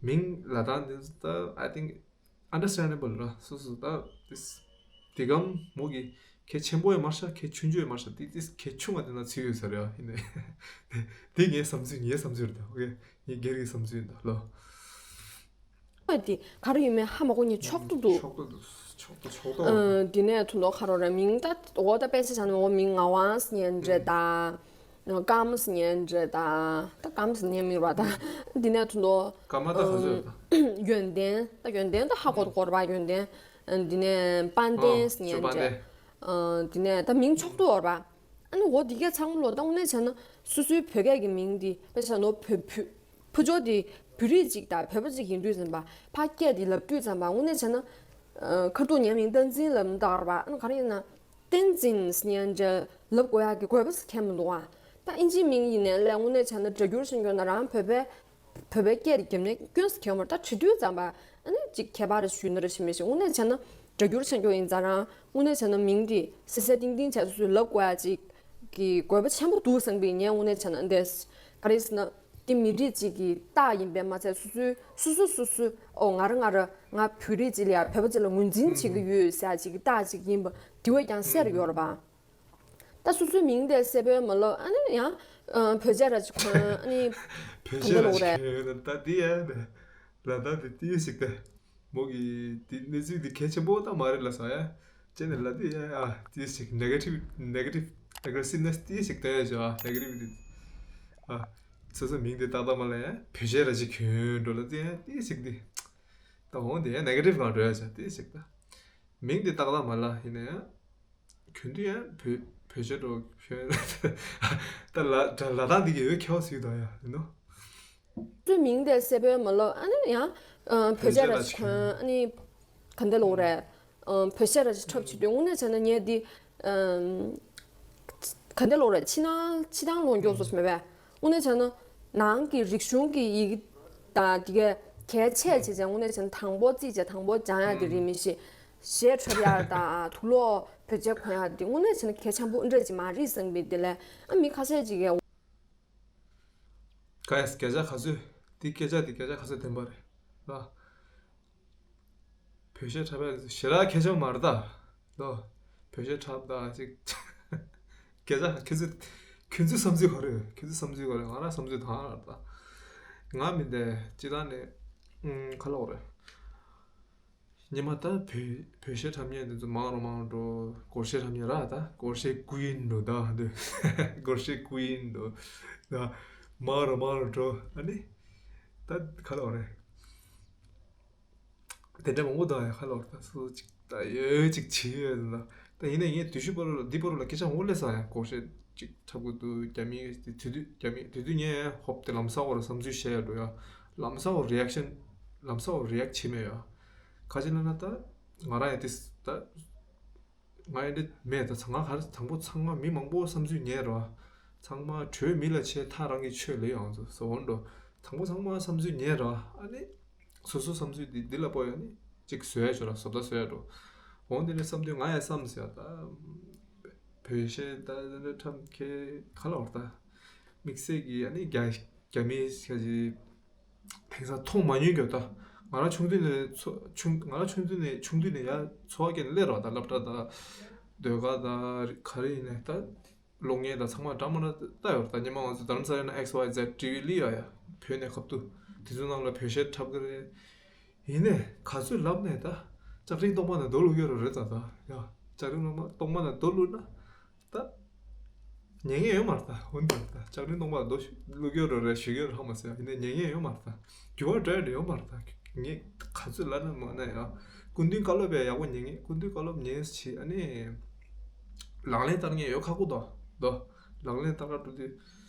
མིང་ལབ་སྟངས་འདི་ད་I think understandable ར། སོ་སོ་ད་this དེ་གམ་མོ་གི་གལ་ཆེན་པོ་ཡང་མ་རེད་ཤག་གལ་ཆུང་ཆུང་ཡང་མ་རེད་ཤག་དེ་དེ་གལ་ཆུང་བ་དེ་ན་ཚུད་ཡོད་ས་རེད་ཨ། ཡིན་ནའི་དེ་ངའི་བསམ་ཚུལ། ངའི་བསམ་ཚུལ་རེད། ད་ཨོ་ཁེ། ངའི་སྒེར་གྱི་བསམ་ཚུལ་ཡིན་ད་ལོ། ཨོ་དེ་ག་རེ་ཡིན་མིན་ཧ་མ་གོ་ནི་ཆོག་ཏུ་འདུག་ཆོག་ཏུ་འདུག་ཆོག་ཏུ་ཆོག་ཏུ། ཨ། དེ་ནས་ཐུན་ཐོག་ཁ་རོ་ར་མིང་ད་འོ་ད་དཔེ་ཆ་བཞག་ན་འོ་མིང་ངག་དབང་ཟེར་མཁན་འདྲ་ད། ཀམ་ཟེར་མཁན་འདྲ་ད། ད་ཀམ་ཟེར་མཁན་མིན་པ་ད། འདི་ནས་ཐུན་ཐོག་ཀ་མ་ད་ག་ཚོད་ད། ཡོན་ཏན། ད་ཡོན་ཏན་ད་ཧ་གོ་གོ་ར་བ། ཡོན་ཏན། འདི་ནས་དཔལ་ལྡན་ཟེར་མཁན་འདྲ། འདི་ནས་ད་མིང་ཆོག་ཏུ་འོར་བ། ཨ་ནི་འོ་འདི་གས་ཚང་མ་ལོ་ད་དངོས་གནས་བྱས་ན་སོ་སོའི་བོད་སྐད་ཀྱི་མིང་འདི་དཔེ་ཆ་ནོ་བོད་བོད། ཕུ་ཇོ་དེ་བོད་རིགས་ཅིག་དང་བོད་པ་ཅིག་ཡིན་དུས་ཙམ་པ་ཕ་སྐད་དེ་ལབ་དུས་ཙམ་པ་དངོས་གནས་བྱས་ན། ཨ། ཁ་ཐུག་ངའི་མིང་བསྟན་འཛིན་ལབ་མི་ད་ག་རེ་བ། ཨ་ནི་ག་རེ་ཡིན་ན། བསྟན་འཛིན་ཟེར་མཁན་འདྲ་ལབ་དགོས་ཡག་གི་དགོས་པ་ཟེར་མཁན་མི་འདུག་ཨ། ད་ཨིན་ཇིའི་མིང་ཡིན་ནའི་ལས་དངོས་གནས་བྱས་ན་སྒྲ་སྒྱུར་བྱེད་མཁན་ན་རང་བོད་པའི་བོད་པའི་སྐད་དེ་རྒྱབ་ནས་སྐྱོན་ཟེར་མཁན་མ་རེད། ད་བྲིས་དུས་ཙམ་པ་ཨ་ནི་ཅིག་ཁྱད་པར་རེ་ཞུས་ན་རེ་ཞིག་མི་ཞིག་དངོས་གནས་བྱས་ན་སྒྲ་སྒྱུར་བྱེད་མཁན་ཡིན་ཙང་རང་དངོས་གནས་བྱས་ན་མིང་དེ་སི་སེ་ཏིང་ཏིང་བྱས་སོ་སོས་ལབ་དགོས་ཡག་ཅིག་གི་དགོས་པ་ཆེན་པོ་འདུག་བསམ་པའི་ངས་དངོས་གནས་བྱས་ན་འདས་ག་རེ་ཟེར་ན། དེ་མི་རིགས་གཅིག་གི་རྟགས་ཡིན་པས་མ་ཚད་སོ་སོའི་སོ་སོ་སོ་སོའི་ཨོ་ང་རང་ང་རང་ང་བོད་རིགས་གཅིག་ལ་ཡ་བོད་པ་གཅིག་ལ་ངོས་འཛིན་བྱེད་ཀྱི་ཡོད་ཟེར་ཡ་གཅིག་གི་རྟགས་གཅིག་ཡིན་པ་དེ་བས་ཀྱང་གསལ་རུ་ཡོད་རེད་པ། ད་སོ་སོའི་མིང་དེ་གསལ་པོ་མ་ལབ་ཨ་ནི་ཡང་ཨ་བོད་ཆས་ར་ཅིག་གོན་ཨ་ནི་བོད་ག་ཆས་འདྲ་ར་ལོག་ཅིག་རེད། གོན་ཡོད་ན་ད་འདི་ཡ་ལ་ད་འདི་ཏིས་ཅིག་ད། མོ་གི་དེ་གནས་ཚུལ་དེ་གལ་ཆེན་པོ་ད་མ་རེད་ལ་ས་ཡ། ཅེ་ནས་ལ་དེ་ཡ་ཨ་དེ་ཞིག་ནེ་གེ་ཊིབ་ནེ་གེ་ཊིབ་ཨེ་གྷི་རེ་སིབ་ནེ་སི་དེ་ཞིག་ད་ཡ་ཞོ་ཨ་ནེ་གེ་ཊིབ་དེ། ཨ། སོ་སོ་མིང་དེ་ཏག་ཏག་མ་ལ་ཡ་བོད་གཞས་ར་ཅིག་གྱོན་འགྲོ་ལ་དེ་ཡ་དེ་ཞིག་དེ། ད་འོང་དེ་ཡ་ནེ་གེ་ཊིབ་གང་འགྲོ་ཡ་ཞོ་དེ་ཞིག་ད། མིང་དེ་ཏག་ཏག་མ་ལ་ཡིན་ན་ཡ། གྱོན་དུས་ཡང་བོད་བོད་གཞས་འགྲོ་གྱོན། ད་ལ་ད་ལ་དྭགས་འདི་གི་འོས་ཁེ་བ་ཟིག་དང་ཡ་ཡིན་ནོ། ཚོའི་མིང་དེ་གསལ་པོ་མ་ལབ་ཨ་ནི་ཡང་ཨ་བོད་ཆས་ར་ཅིག་གོན་ཨ་ནི་ག་འདྲ་ལོག་རེད། ཨ་བོད་གཞས་ར་ཅིག་འཁྲབ་བྱེད་དུས་དངོས་གནས་བྱས་ན་ངས་འདི་ཨམ་ག་འདྲ་ལོག་རེད། ཕྱི་ནང་ཕྱི་ཐང་ལོག་མགྱོགས་སོ་སོ་མེད་པས། དངོས་གནས་བྱས་ན་ནང་གི་རིག་གཞུང་གི་ཡི་གེ་དང་དེ་གའི་གལ་ཆེ་བྱས་བྱས་དངོས་གནས་བྱས་ན་དང་པོ་བརྩིས་བྱས་དང་པོ་སྦྱང་ཡག་དེ་རེད། མི་ཤེས། གཞས་འཁྲབ་ཡག་དང་དུག་ལོག་བོད་ཆས་གོན་ཡག་དེ་དངོས་གནས་བྱས་ན་གལ་ཆེན་པོ་འདྲ་ཅིག་མ་རེད་བསམ་པའི་དེ་ལས་ཨ་མི་ཁ་ཤས་ཅིག་གིས། ཀ་ཡ་སྐད་ཆ་ག་ཚོད་དེ་སྐད་ཆ་དེ་སྐད་ཆ་ག་ཚོད་བདེན་པ་རེད་ལ། བོད་གཞས་འཁྲབ་ཡག་དེ་ཞེ་དྲག་ཁེ་བཟང་མ་རེད་ད། ལོ། བོད་གཞས་འཁྲབ་ད་ཅིག་སྐད་ཆ་ཁྱེད་ཚོ་ཁྱེད་ཚོའི་བསམ་ཚུལ་ག་རེ་ཡོད། ཁྱེད་ཚོའི་བསམ་ཚུལ་ག་རེ་ཡོད། ང་རང་བསམ་ཚུལ་དང་རེད་ད། ང་མི་འདས་སྤྱི་བཏང་ནས་ཨུམ་ག་ལབ་དགོས་རེད། ཉི་མ་ད་བོད་བོད་གཞས་འཁྲབ་མཁན་དེ་ཚོ་མང་རུ་མང་རུ་འགྲོ། སྒོར་གཞས་འཁྲབ་མཁན་ར་ད་སྒོར་གཞས་རྐུ་ཡིན་འགྲོ་ད་འདི་སྒོར་གཞས་རྐུ་ཡིན་འགྲོ་ད་མང་རུ་མང་རུ་འགྲོ། ཨ་ནི་ད་ག་ལབ་དགོས་རེད། དེ་འདྲ་མང་པོ་འདུག་ཡ། ཁ་ལོར་ད་སུ་ཅིག་ད་ཡོད་ཅིག་བྱེད་ཡོད་ལ། ད་ཡིན་ན་ངས་དུས་ཤུ་པ་རུ་ལ་འདི་པ་རུ་ལ་སྐད་ཆ་འོ་ལེ་ས་ཡ་སྒོར་གཞས་ཅིག་འཁྲབ་གི་འདུག་རྒྱ་མི་དེ་དུས་དུས་རྒྱ་མི་དེ་དུས་ངས་ཧོབ་དེ་ལམ་སང་བར་བསམ་ཚུལ་བཤད་ཡ་འགྲོ་ཡ། ལམ་སང་བར་རི་ཨེག་ཤན་ལམ་སང་བར་རི་ཨེག་བྱེད་མེད་ཡ། ག་ཅི་ལ་ན་ད་ང་རང་ཡ་དེ་ད། ང་ཡི་འདི་མེད་ད། ཚང་མ་གར་དང་པོ་ཚང་མ་མི་མང་པོ་བསམ་ཚུལ་ཉན་རོ། ཚང་མ་གྲོས་མི་ལ་ཆེ་ཐག་རང་གི་ཆོས་ལས་ཡོང་ཚོ་སོ་འོན་འགྲོ། དང་པོ་ཚང་མ་བསམ་ཚུལ་ཉན་རོ། ཨ་ནི་སོ་སོ་བསམ་ཚུལ་འདི་འདི་ལ་པོ་ཡོད་ནི་གཅིག་བཟོ་ཡ་ཆོ་ར་བཟོ་ལྟ་བཟོ་ཡ་འགྲོ། འོན་འདི་ནས་བསམ་དུས་ང་ཡ་བསམ་ཟེར་ཡ་ད། བོད་གཞས་ད་འདྲ་འཁྲབ་མཁན་ག་ལ་བར་ད། དམིགས་བསལ་གྱི་ཨ་ནི་རྒྱ་རྒྱ་མིའི་ཁ་ཅིག་དེང་སང་མཐོང་མ་མྱོང་གི་ད། ང་རང་ཆུང་དུས་ནས་ཚོ་ཆུང་ང་རང་ཆུང་དུས་ནས་ཆུང་དུས་ནས་ཡ་འཚོ་བ་སྐྱེལ་ནས་སླེབས་རོགས་ད། སློབ་གྲྭ་ད་ཟློས་གར་ད་ག་རེ་ཡིན་ནས་ད། གློག་བརྙན་དང་ཚང་མ་འདྲ་མི་འདྲ་ལྟ་ཡོད་རེད་ད། སྔོན་མ་ང་ཚོ་རྡ་རམ་ས་ལའི་ནང་X Y Z T V གླེང་ཡོད་ཡ། བོད་ནས་ཁ་ཐུག་དེ་ཚོའི་ནང་ལ་བོད་གཞས་འཁྲབ་ཀྱི་རེད། ཡིན་ནས་ག་ཚོད་ལབ་ནས་ད། ལྕགས་རིའི་སྟོང་པ་ནང་རྡོ་བླུགས་ཡོད་རེད་ད་ད་ཡ། ལྕགས་རིའི་སྟོང་པ་སྟོང་པ་ནང་རྡོ་བླུགས་ན་ད། ཉན་མཁན་ཡོད་མ་རེད་ད། འོན་ཏེ་ད་ལྕགས་རིའི་སྟོང་པ་རྡོ་བླུགས་ཡོད་རེད་རེད་ཞུ་གི་ཡོད་རེད་ཧ་མ་སོང་ཡ། ཡིན་ནས་ཉན་མཁན་ཡོད་མ་རེད་ད། འགྱུར་བ་འགྲོ་ཡ་ཡོད་མ་རེད་ད། ངས་ག་ཚོད་ལབ་ན་མ་ན་ཡང་སྐུ་མདུན་བཀའ་སློབ་ཡང་ཡག་པོ་ཉན་ངེས། སྐུ་མདུན་བཀའ་སློབ་ཉན་ཞིག་ཨ་ནི། ལག་ལེན་བསྟར་མཁན་ཡོད་ཁག་པོ་འདུག་འདུག་ལག་ལེན་བསྟར་ག་འགྲོ་དུས་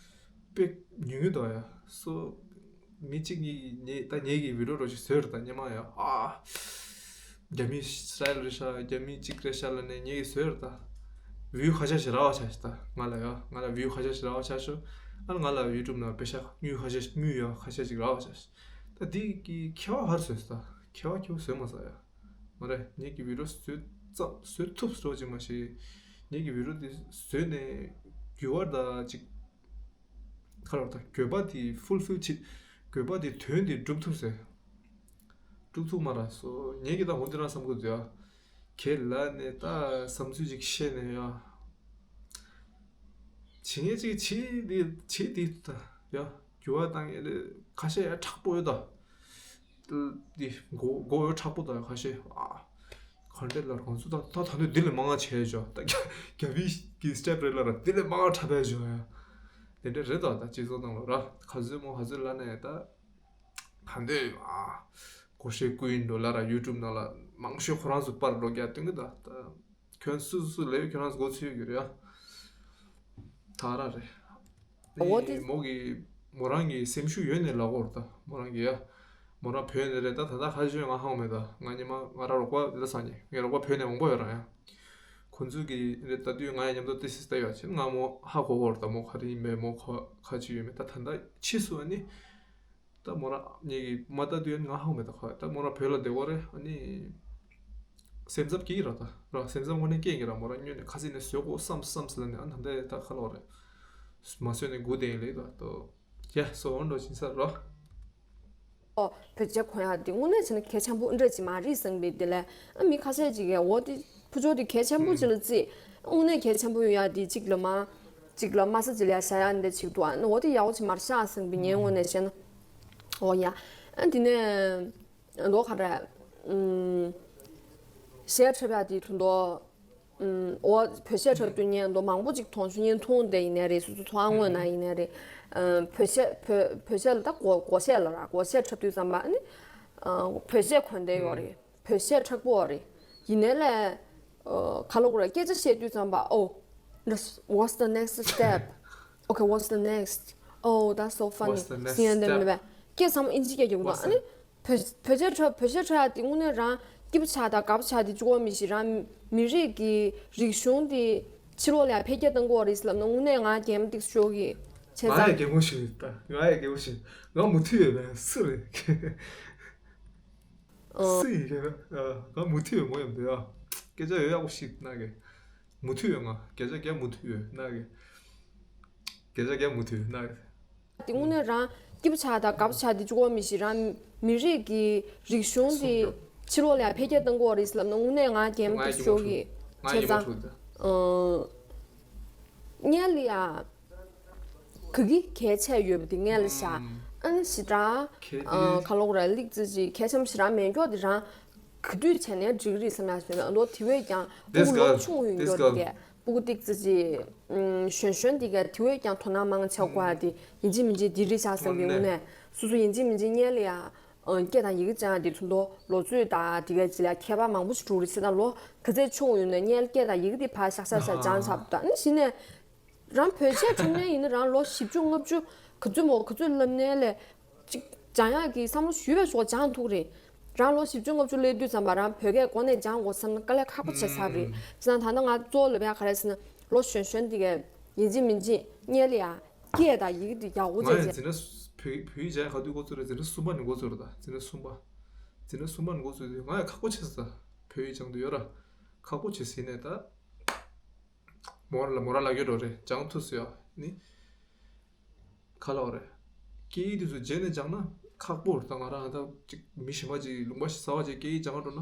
དཔེ་ཉུང་ཉུང་འདུག་ཡ། སོ་མི་གཅིག་གཉིས་ཀྱིས་ངས་ད་ངེད་ཀྱི་བི་ཌིའོ་རོ་ཞིག་བཟོས་རེད་ད། སྔོན་མ་ཡ་ཨ་རྒྱ་མི་སི་ཊའིལ་རེད་ཤག་རྒྱ་མི་གཅིག་རེད་ཤག་ལབ་ནས་ངེད་ཀྱིས་བཟོས་རེད་ད། བིའུ་ཁ་ཤས་ཤིག་རག་པ་ཆགས་ཤག་ད་ང་ལ་ཡ། ང་ལ་བིའུ་ཁ་ཤས་ཤིག་རག་པ་ཆགས་ཤག་ཨ་ནི་ང་ལ་ཡུ་ཊུབ་ནང་པེ་ཤ་དངུལ་ཁ་ཤས་ཤིག་དངུལ་ཡ་ཁ་ཤས་ཤིག་རག་པ་ཆགས་ཤག་ད་འདི་གི་མཁས་པ་ཧར་བཟོས་སོང་ད། མཁས་པ་ཁྱེད་བཟོས་མ་ཟ་ཡ། མ་རེད། ངེད་ཀྱི་བི་ཌིའོ་བཟོས་ཙམ་བཟོས་ཐུབ་སོ་ཅིག་མ་ཤེས། ངེད་ཀྱི་བི་ཌིའོ་འདི་བཟོས་ནས་འགྱུར་བ་ད་ཅིག་ཁ་ལོ་ད་འགྱོད་པ་འདི་ཕུལ་ཕིལ་བྱེད། འགྱོད་པ་འདི་དོན་འདི་འགྲུབ་ཐུབ་ཟེར། འགྲུབ་ཐུབ་མ་རེད་སོ། ངེད་ཀྱི་ད་འོ་འདི་རང་བསམ་གི་འདུག་ཡ། ཁྱེད་ལ་ནས་ད་བསམ་ཚུལ་ཅིག་བཤད་ནས་ཡ། བྱེད་ངེས་ཅིག་བྱེད་འདི་བྱེད་འདི་ད་ཡ། འགྱུར་བ་བཏང་ངེས་ལས་ཁ་ཤས་ཡ་དྲག་པོ་ཡོད་ད། འདི་མགོ་མགོ་འོད་མཁྲེགས་པོ་དང་ཁ་ཤས་ཨ། ག་འདྲ་ལ་རང་ཚོ་ད་ད་ད་ནི་འདི་ལས་མང་ང་བྱས་བྱོས་ད། རྒྱ་རྒྱ་བི་གི་སི་ཊེབ་རེད་ལ་ར་འདི་ལས་མང་ང་འཁྲབ་པས་བྱོས་ཡ། དེ་འདྲ་རེད་ད། ད་སྤྱི་ཚོགས་ནང་ལ་ར་ག་ཚོད་མོ་ག་ཚོད་ལ་ནས་ད། ད་འདི་ཨ། ཀོ་ཤེ་ཀུན་འགྲོ་ལ་ར་ཡུ་ཊུབ་ནང་ལ་མང་ཤོས་ཁོ་རང་ཚོ་པར་འགྲོ་རྒྱ་སྟོན་གི་ད་ད། ཁྱོད་སུ་སུ་ལས་ཁྱོད་རང་མགོ་ཚོས་ཡོད་རེད་ཡ། ད་ར་རེད། འོ་དེ། མོ་གི་མོ་རང་གི་སེམས་ཤུགས་ཡོད་ནས་ལབ་གོ་ར་ད་མོ་རང་གི་ཡ། མོ་རང་བོད་ནས་རེད་ད། ད་ལྟ་ཁ་ཤས་ང་ཧ་གོ་མེད་ད། ང་ཉི་མ་ང་རང་རོགས་པ་ལ་སང་ཉིན་ངའི་རོགས་པ་བོད་ནས་མང་པོ་ཡོད་ར་ཡ། ཁོ་ཚོ་གི་རེད་ད་དུས་ང་ཡ་མཉམ་དུ་ཏི་སི་ལྟ་ཡོད་ཕྱིན་ང་མོ་ཧ་གོ་གོ་ར་ད་མོ་ག་རེ་ཡིན་མེད་མོ་ག་ག་ཅི་ཡོད་མེད་ད། ད་ལྟ་ཕྱིས་སུ་ཨ་ནི། ད་མོ་རང་ངེད་ཀྱི་མ་ལྟ་དུས་ཡང་ང་ཧ་གོ་མེད་ད་ཁ། ད་མོ་རང་བོད་ལ་བསྡད་གོ་རེད་ཨ་ནི། སེམས་འཚབ་སྐྱེ་གི་ར་ད་ར་སེམས་འཚབ་དངོས་གནས་སྐྱེ་གི་ར། མོ་རང་སྔོན་ནས་ཁ་སང་ནས་བཟོད་གོ་བསམ་བསམ་ཟེར་ལ་ནི་ཨ་ད་ལྟ་ད་ཁ་ལོ་རེད། མ་བཟོད་ནས་སྒུག་བསྡད་ཡིན་ལེ་ད་ཏོ། ཡ་སོ་འོན་འགྲོ་ཕྱིན་ཚར་རོ། ཨོ་བོད་ཆས་གོན་ཡག་འདི་དངོས་གནས་བྱས་ན་གལ་ཆེན་པོ་འདྲ་ཅིག་མ་རེད་བསམ་པའི་དེ་ལས་ཨ་མི་ཁ་ཤས་ཅིག་གིས་འོ་དེ་ཕུ་ཆོ་དེ་གལ་ཆེན་པོ་ཅིག་ལ་བརྩིས། དངོས་གནས་གལ་ཆེན་པོ་ཡོད་ཡག་དེ་གཅིག་ལ་མ་གཅིག་ལ་དམའ་ས་ཅིག་ལ་ཡ་བཞག་ཡག་འདི་ཅིག་འདུག་ཨ་ནི་འོ་དེ་ཡག་པོ་ཅིག་མ་རེད་ཤག་བསམ་པའི་ངའི་ངོས་ནས་བཤད་ན། འོ་ཡ། ཨ་དེ་ནས་མདོ་ག་རེ། ཨུམ། གཞས་འཁྲབ་ཡག་དེ་དུ་མདོ། ཨུམ། འོ་བོད་གཞས་འཁྲབ་དུས་ངས་མདོ་མང་པོ་ཅིག་མཐོང་བྱུང་། བརྙན་ཐུང་དེ་ཡིན་ནའི་རེད། སོ་སོ་ཚོང་ཁང་ངོས་ན་ཡིན་ནའི་རེད། ཨུམ། བོད་གཞས་བོད་བོད་གཞས་ལ་ད་སྒོ་སྒོ་གཞས་ལ་ར་སྒོ་གཞས་འཁྲབ་དུས་ཙམ་པ་ཨ་ནི། ཨ། བོད་གཞས་གོན་བསྡད་ཡོད་རེད། བོད་གཞས་འཁྲབ་པོ་རེད། ཡིན་ནའི་ལས། ཨ། ག་ལབ་དགོས་རེད། སྐད་ཆ་བཤད་དུས་ཙམ་པ། Oh, what's the next step? Okay, what's the next? Oh, that's so funny. What's the next step? ཟེར་ཡ་འདི་མེད་པས། སྐད་ཚང་མ་ཨིན་ཇི་སྐད་རྒྱག་གི་འདུག་ཨ་ནི། བོད་བོད་ཆས་འཁྲབ་བོད་གཞས་འཁྲབ་ཡག་དེ་དངོས་གནས་རང་སྐྱིད་པོ་ཆགས་དང་དགའ་པོ་ཆགས་དེ་གཅིག་པོ་མིན་ཞིག་རང་མི་རིགས་ཀྱི་རིག་གཞུང་དེ་ཕྱི་ལོགས་ལ་ཡང་འཕེལ་རྒྱས་གཏང་དགོས་རེད་ཟེར་ལབ་ན་དངོས་གནས་ང་རྒན་ཏིག་ཤོག་གི་བྱས་ང་ཡང་ཙང་། རྒན་མོ་ཞིག་རེད་ད། ང་ཡང་རྒན་མོ་ཞིག་ང་མུ་མཐུད་ཡོད་པས་སུ་རེད། ཨོ། སུ་ཡིན་རྒན་ཨ། ང་མུ་མཐུད་ཡོད་མོ་ཡོད་འདུག་ཨ། སྐད་ཆ་ཡོད་ཡག་པོ་ཞིག་གནང་གི་མུ་མཐུད་ཡོད། ང་སྐད་ཆ་རྒན་མུ་མཐུད་ཡོད་གནང་གི་སྐད་ཆ་རྒན་མུ་མཐུད་ཡོད་གནང་གི་དེ་དངོས་གནས་རང་སྐྱིད་པོ་ཆགས་དང་དགའ་པོ་ཆགས་དེ་གཅིག་པོ་མིན་ཞིག་རང་མི་རིགས་ཀྱི་རིག་གཞུང་དེ་ཕྱི་ལོགས་ལ་འཕེལ་རྒྱས་གཏང་དགོས་རེད་ཟེར་ལབ་ན་དངོས་གནས་ང་རྒན་ཏིག་ཤོག་གི་བྱས་ཙང་། ཨོ། སྔོན་ལ་ཡ། ག་གི་གལ་ཆེ་ཡོད་པ་དེ་སྔོན་ལ་བཞག་ཨ་ནི་ཞེ་དྲག་གལ་ཏེ། ཨ། ག་ལབ་དགོས་རེད། ལིག་ཙི་ཅིག་གལ་ཆེན་པོ་ཞེ་དྲག་མེད་མཁན་དེ་རང་ག་དུས་བྱས་ནའི་འགྲིག་གི་རེད་བསམ་ཡག་བཟོས་ན་མདོ་དེ་བས་ཀྱང་སྤུ་གུ་ལོ་ཆུང་ཡོད་མཁན་དེ་གས་སྤུ་གུ་ཏིག་ཙི་ཅིག་ཨུམ། གཞོན་གཞོན་དེ་གས་དེ་བས་ཀྱང་དོ་སྣང་མང་ཆེ་དགོས་ཡག་དེ་ཡིན་གཅིག་མིན་གཅིག་འདི་རེད་ཤག་བསམ་པའི་ངོས་ནས་སོ་སོ་ཡིན་གཅིག་མིན་གཅིག་སྔོན་ལ་ཡ། ཨ། སྐད་དང་ཡི་གེ་སྦྱང་ཡག་དེ་ཚོ་མདོ་ལོ་ཚོད་དང་དེ་གས་ཅིག་ལ་ཁྱད་པར་མང་པོ་ཞིག་འགྲོ་གི་རེད་ཟེར་ན་ལོ་ག་ཚོད་ཆུང་ཡོད་ནའི་སྔོན་ལ་སྐད་དང་ཡི་གེ་དེ་ཕར་ཤག་ཤག་ཤག་སྦྱངས་ཚར་འདུག་ཨ་ནི་གཞི་ནས། རང་བོད་ཆས་འཁྲབ་མཁན་ཡིན་ན་རང་ལོ་བཞི་བཅུ་ལྔ་བཅུ་ག་ཚོད་མོ་ག་ཚོད་ལབ་ནའི་ལས་ཅིག་སྦྱང་ཡག་གི་བསམ་བློ་ཞུས་པའི་ཞོར་སྦྱང་ཐུབ་རེད། རང་ལོ་བཞི་བཅུ་ལྔ་བཅུ་སླེབས་དུས་ཙམ་པ་རང་བོད་སྐད་གོ་ནས་སྦྱང་དགོས་བསམ་ན་དཀའ་ལས་ཁག་པོ་ཆགས་ཚར་རེད། བྱས་ཙང་ད་ལྟ་ང་གཙོ་བོ་ལབ་ཡག་ག་རེ་ཟེར་ན་ལོ་གཞོན་གཞོན་འདི་གས་ཡིན་གཅིག་མིན་གཅིག་སྔོན་ལ་ཡ་སྐད་དང་ཡི་གེ་འདི་ཡག་པོ་ང་བྱས་ཡིན་བྱས། འཛིན་གྲྭ་བོད་བོད་ཡིག་སྦྱང་ཡག་ག་དུས་འགོ་ཚུགས་རེད། འཛིན་གྲྭ་གསུམ་པ་ནས་འགོ་ཚུགས་རེད་ད། འཛིན་གྲྭ་གསུམ་པ། འཛིན་གྲྭ་གསུམ་པ་ནས་འགོ་ཚུགས་དུས་ང་ཡང་ཁག་པོ་ཆགས་སོང་ད། བོད་ཡིག་སྦྱང་དུས་ཡོད་ར། ཁག་པོ་བྱས་ཟིན་ནས་ད། མོ་ར་ལ་མོ་ར་ལ་གེ་འགྲོ་རེད། སྦྱང་ཐུབ་སོང་ཡ། ནི་ག་ལ་བ་རེད། སྐད་ཡིག་དེ་ཚོ་རྗེས་ནས་སྦྱང་ན་ཁག་པོ་རེད། ད་ང་རང་ད་ཅིག་མི་གཞན་པ་ཅིག་ལུང་པ་གསར་པ་ཅིག་སྐད་ཡིག་སྦྱང་འགྲོ་ན་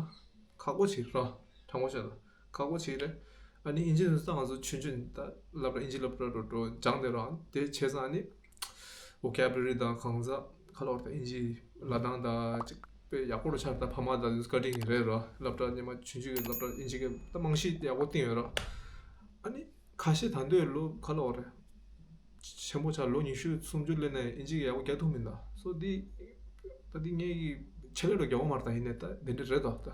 ཁག་པོ་ཅིག་ར། དྲང་པོ་བཤད་ན་ཁག་པོ་ཅིག་རེད། ཨ་ནི་ཨིན་ཇི་དེ་ཚོ་ད་ང་ཚོ་ཆུང་ཆུང་ད་སློབ་གྲྭ་ཨིན་ཇི་སློབ་གྲྭ་འགྲོ་འགྲོ་སྦྱང་དེ་ར། དེ་བྱས་ཙང་ཨ་ནི་vocabulary་དང་གང་ཟག་ག་ལ་བ་རེད། ད་ཨིན་ཇི་ལབ་སྟངས་ད་ཅིག་དཔེ་ཡག་པོ་རུ་ཆགས། ད་ཕ་མ་དང་དེ་ཚོ་བཀའ་དྲིན་རེད་ར། སློབ་གྲྭ་སྔོན་མ་ཆུང་ཆུང་གི་སློབ་གྲྭ་ཨིན་ཇི་གི་ད་རྨང་གཞི་ཡག་པོ་བཏིང་ཡོད་ར། ཨ་ནི་ཁ་ཤས་ད་འདོད་ལོ་ག་ལ་བ་རེད། ཆེན་པོ་ཆགས་ལོ་ཉི་ཤུ་སུམ་ཅུ་སླེབས་ནས་ཨིན་ཇི་གི་ཡག་པོ་རྒྱག་ཐུབ་མིན་ད། སོ་འདི་ད་འདི་ངས་ཀྱི་ཆེད་ལས་རུ་རྒྱག་པ་མ་རེད། ད་ཡིན་ནས་ད་འདི་འདྲ་རེད་ད། ད་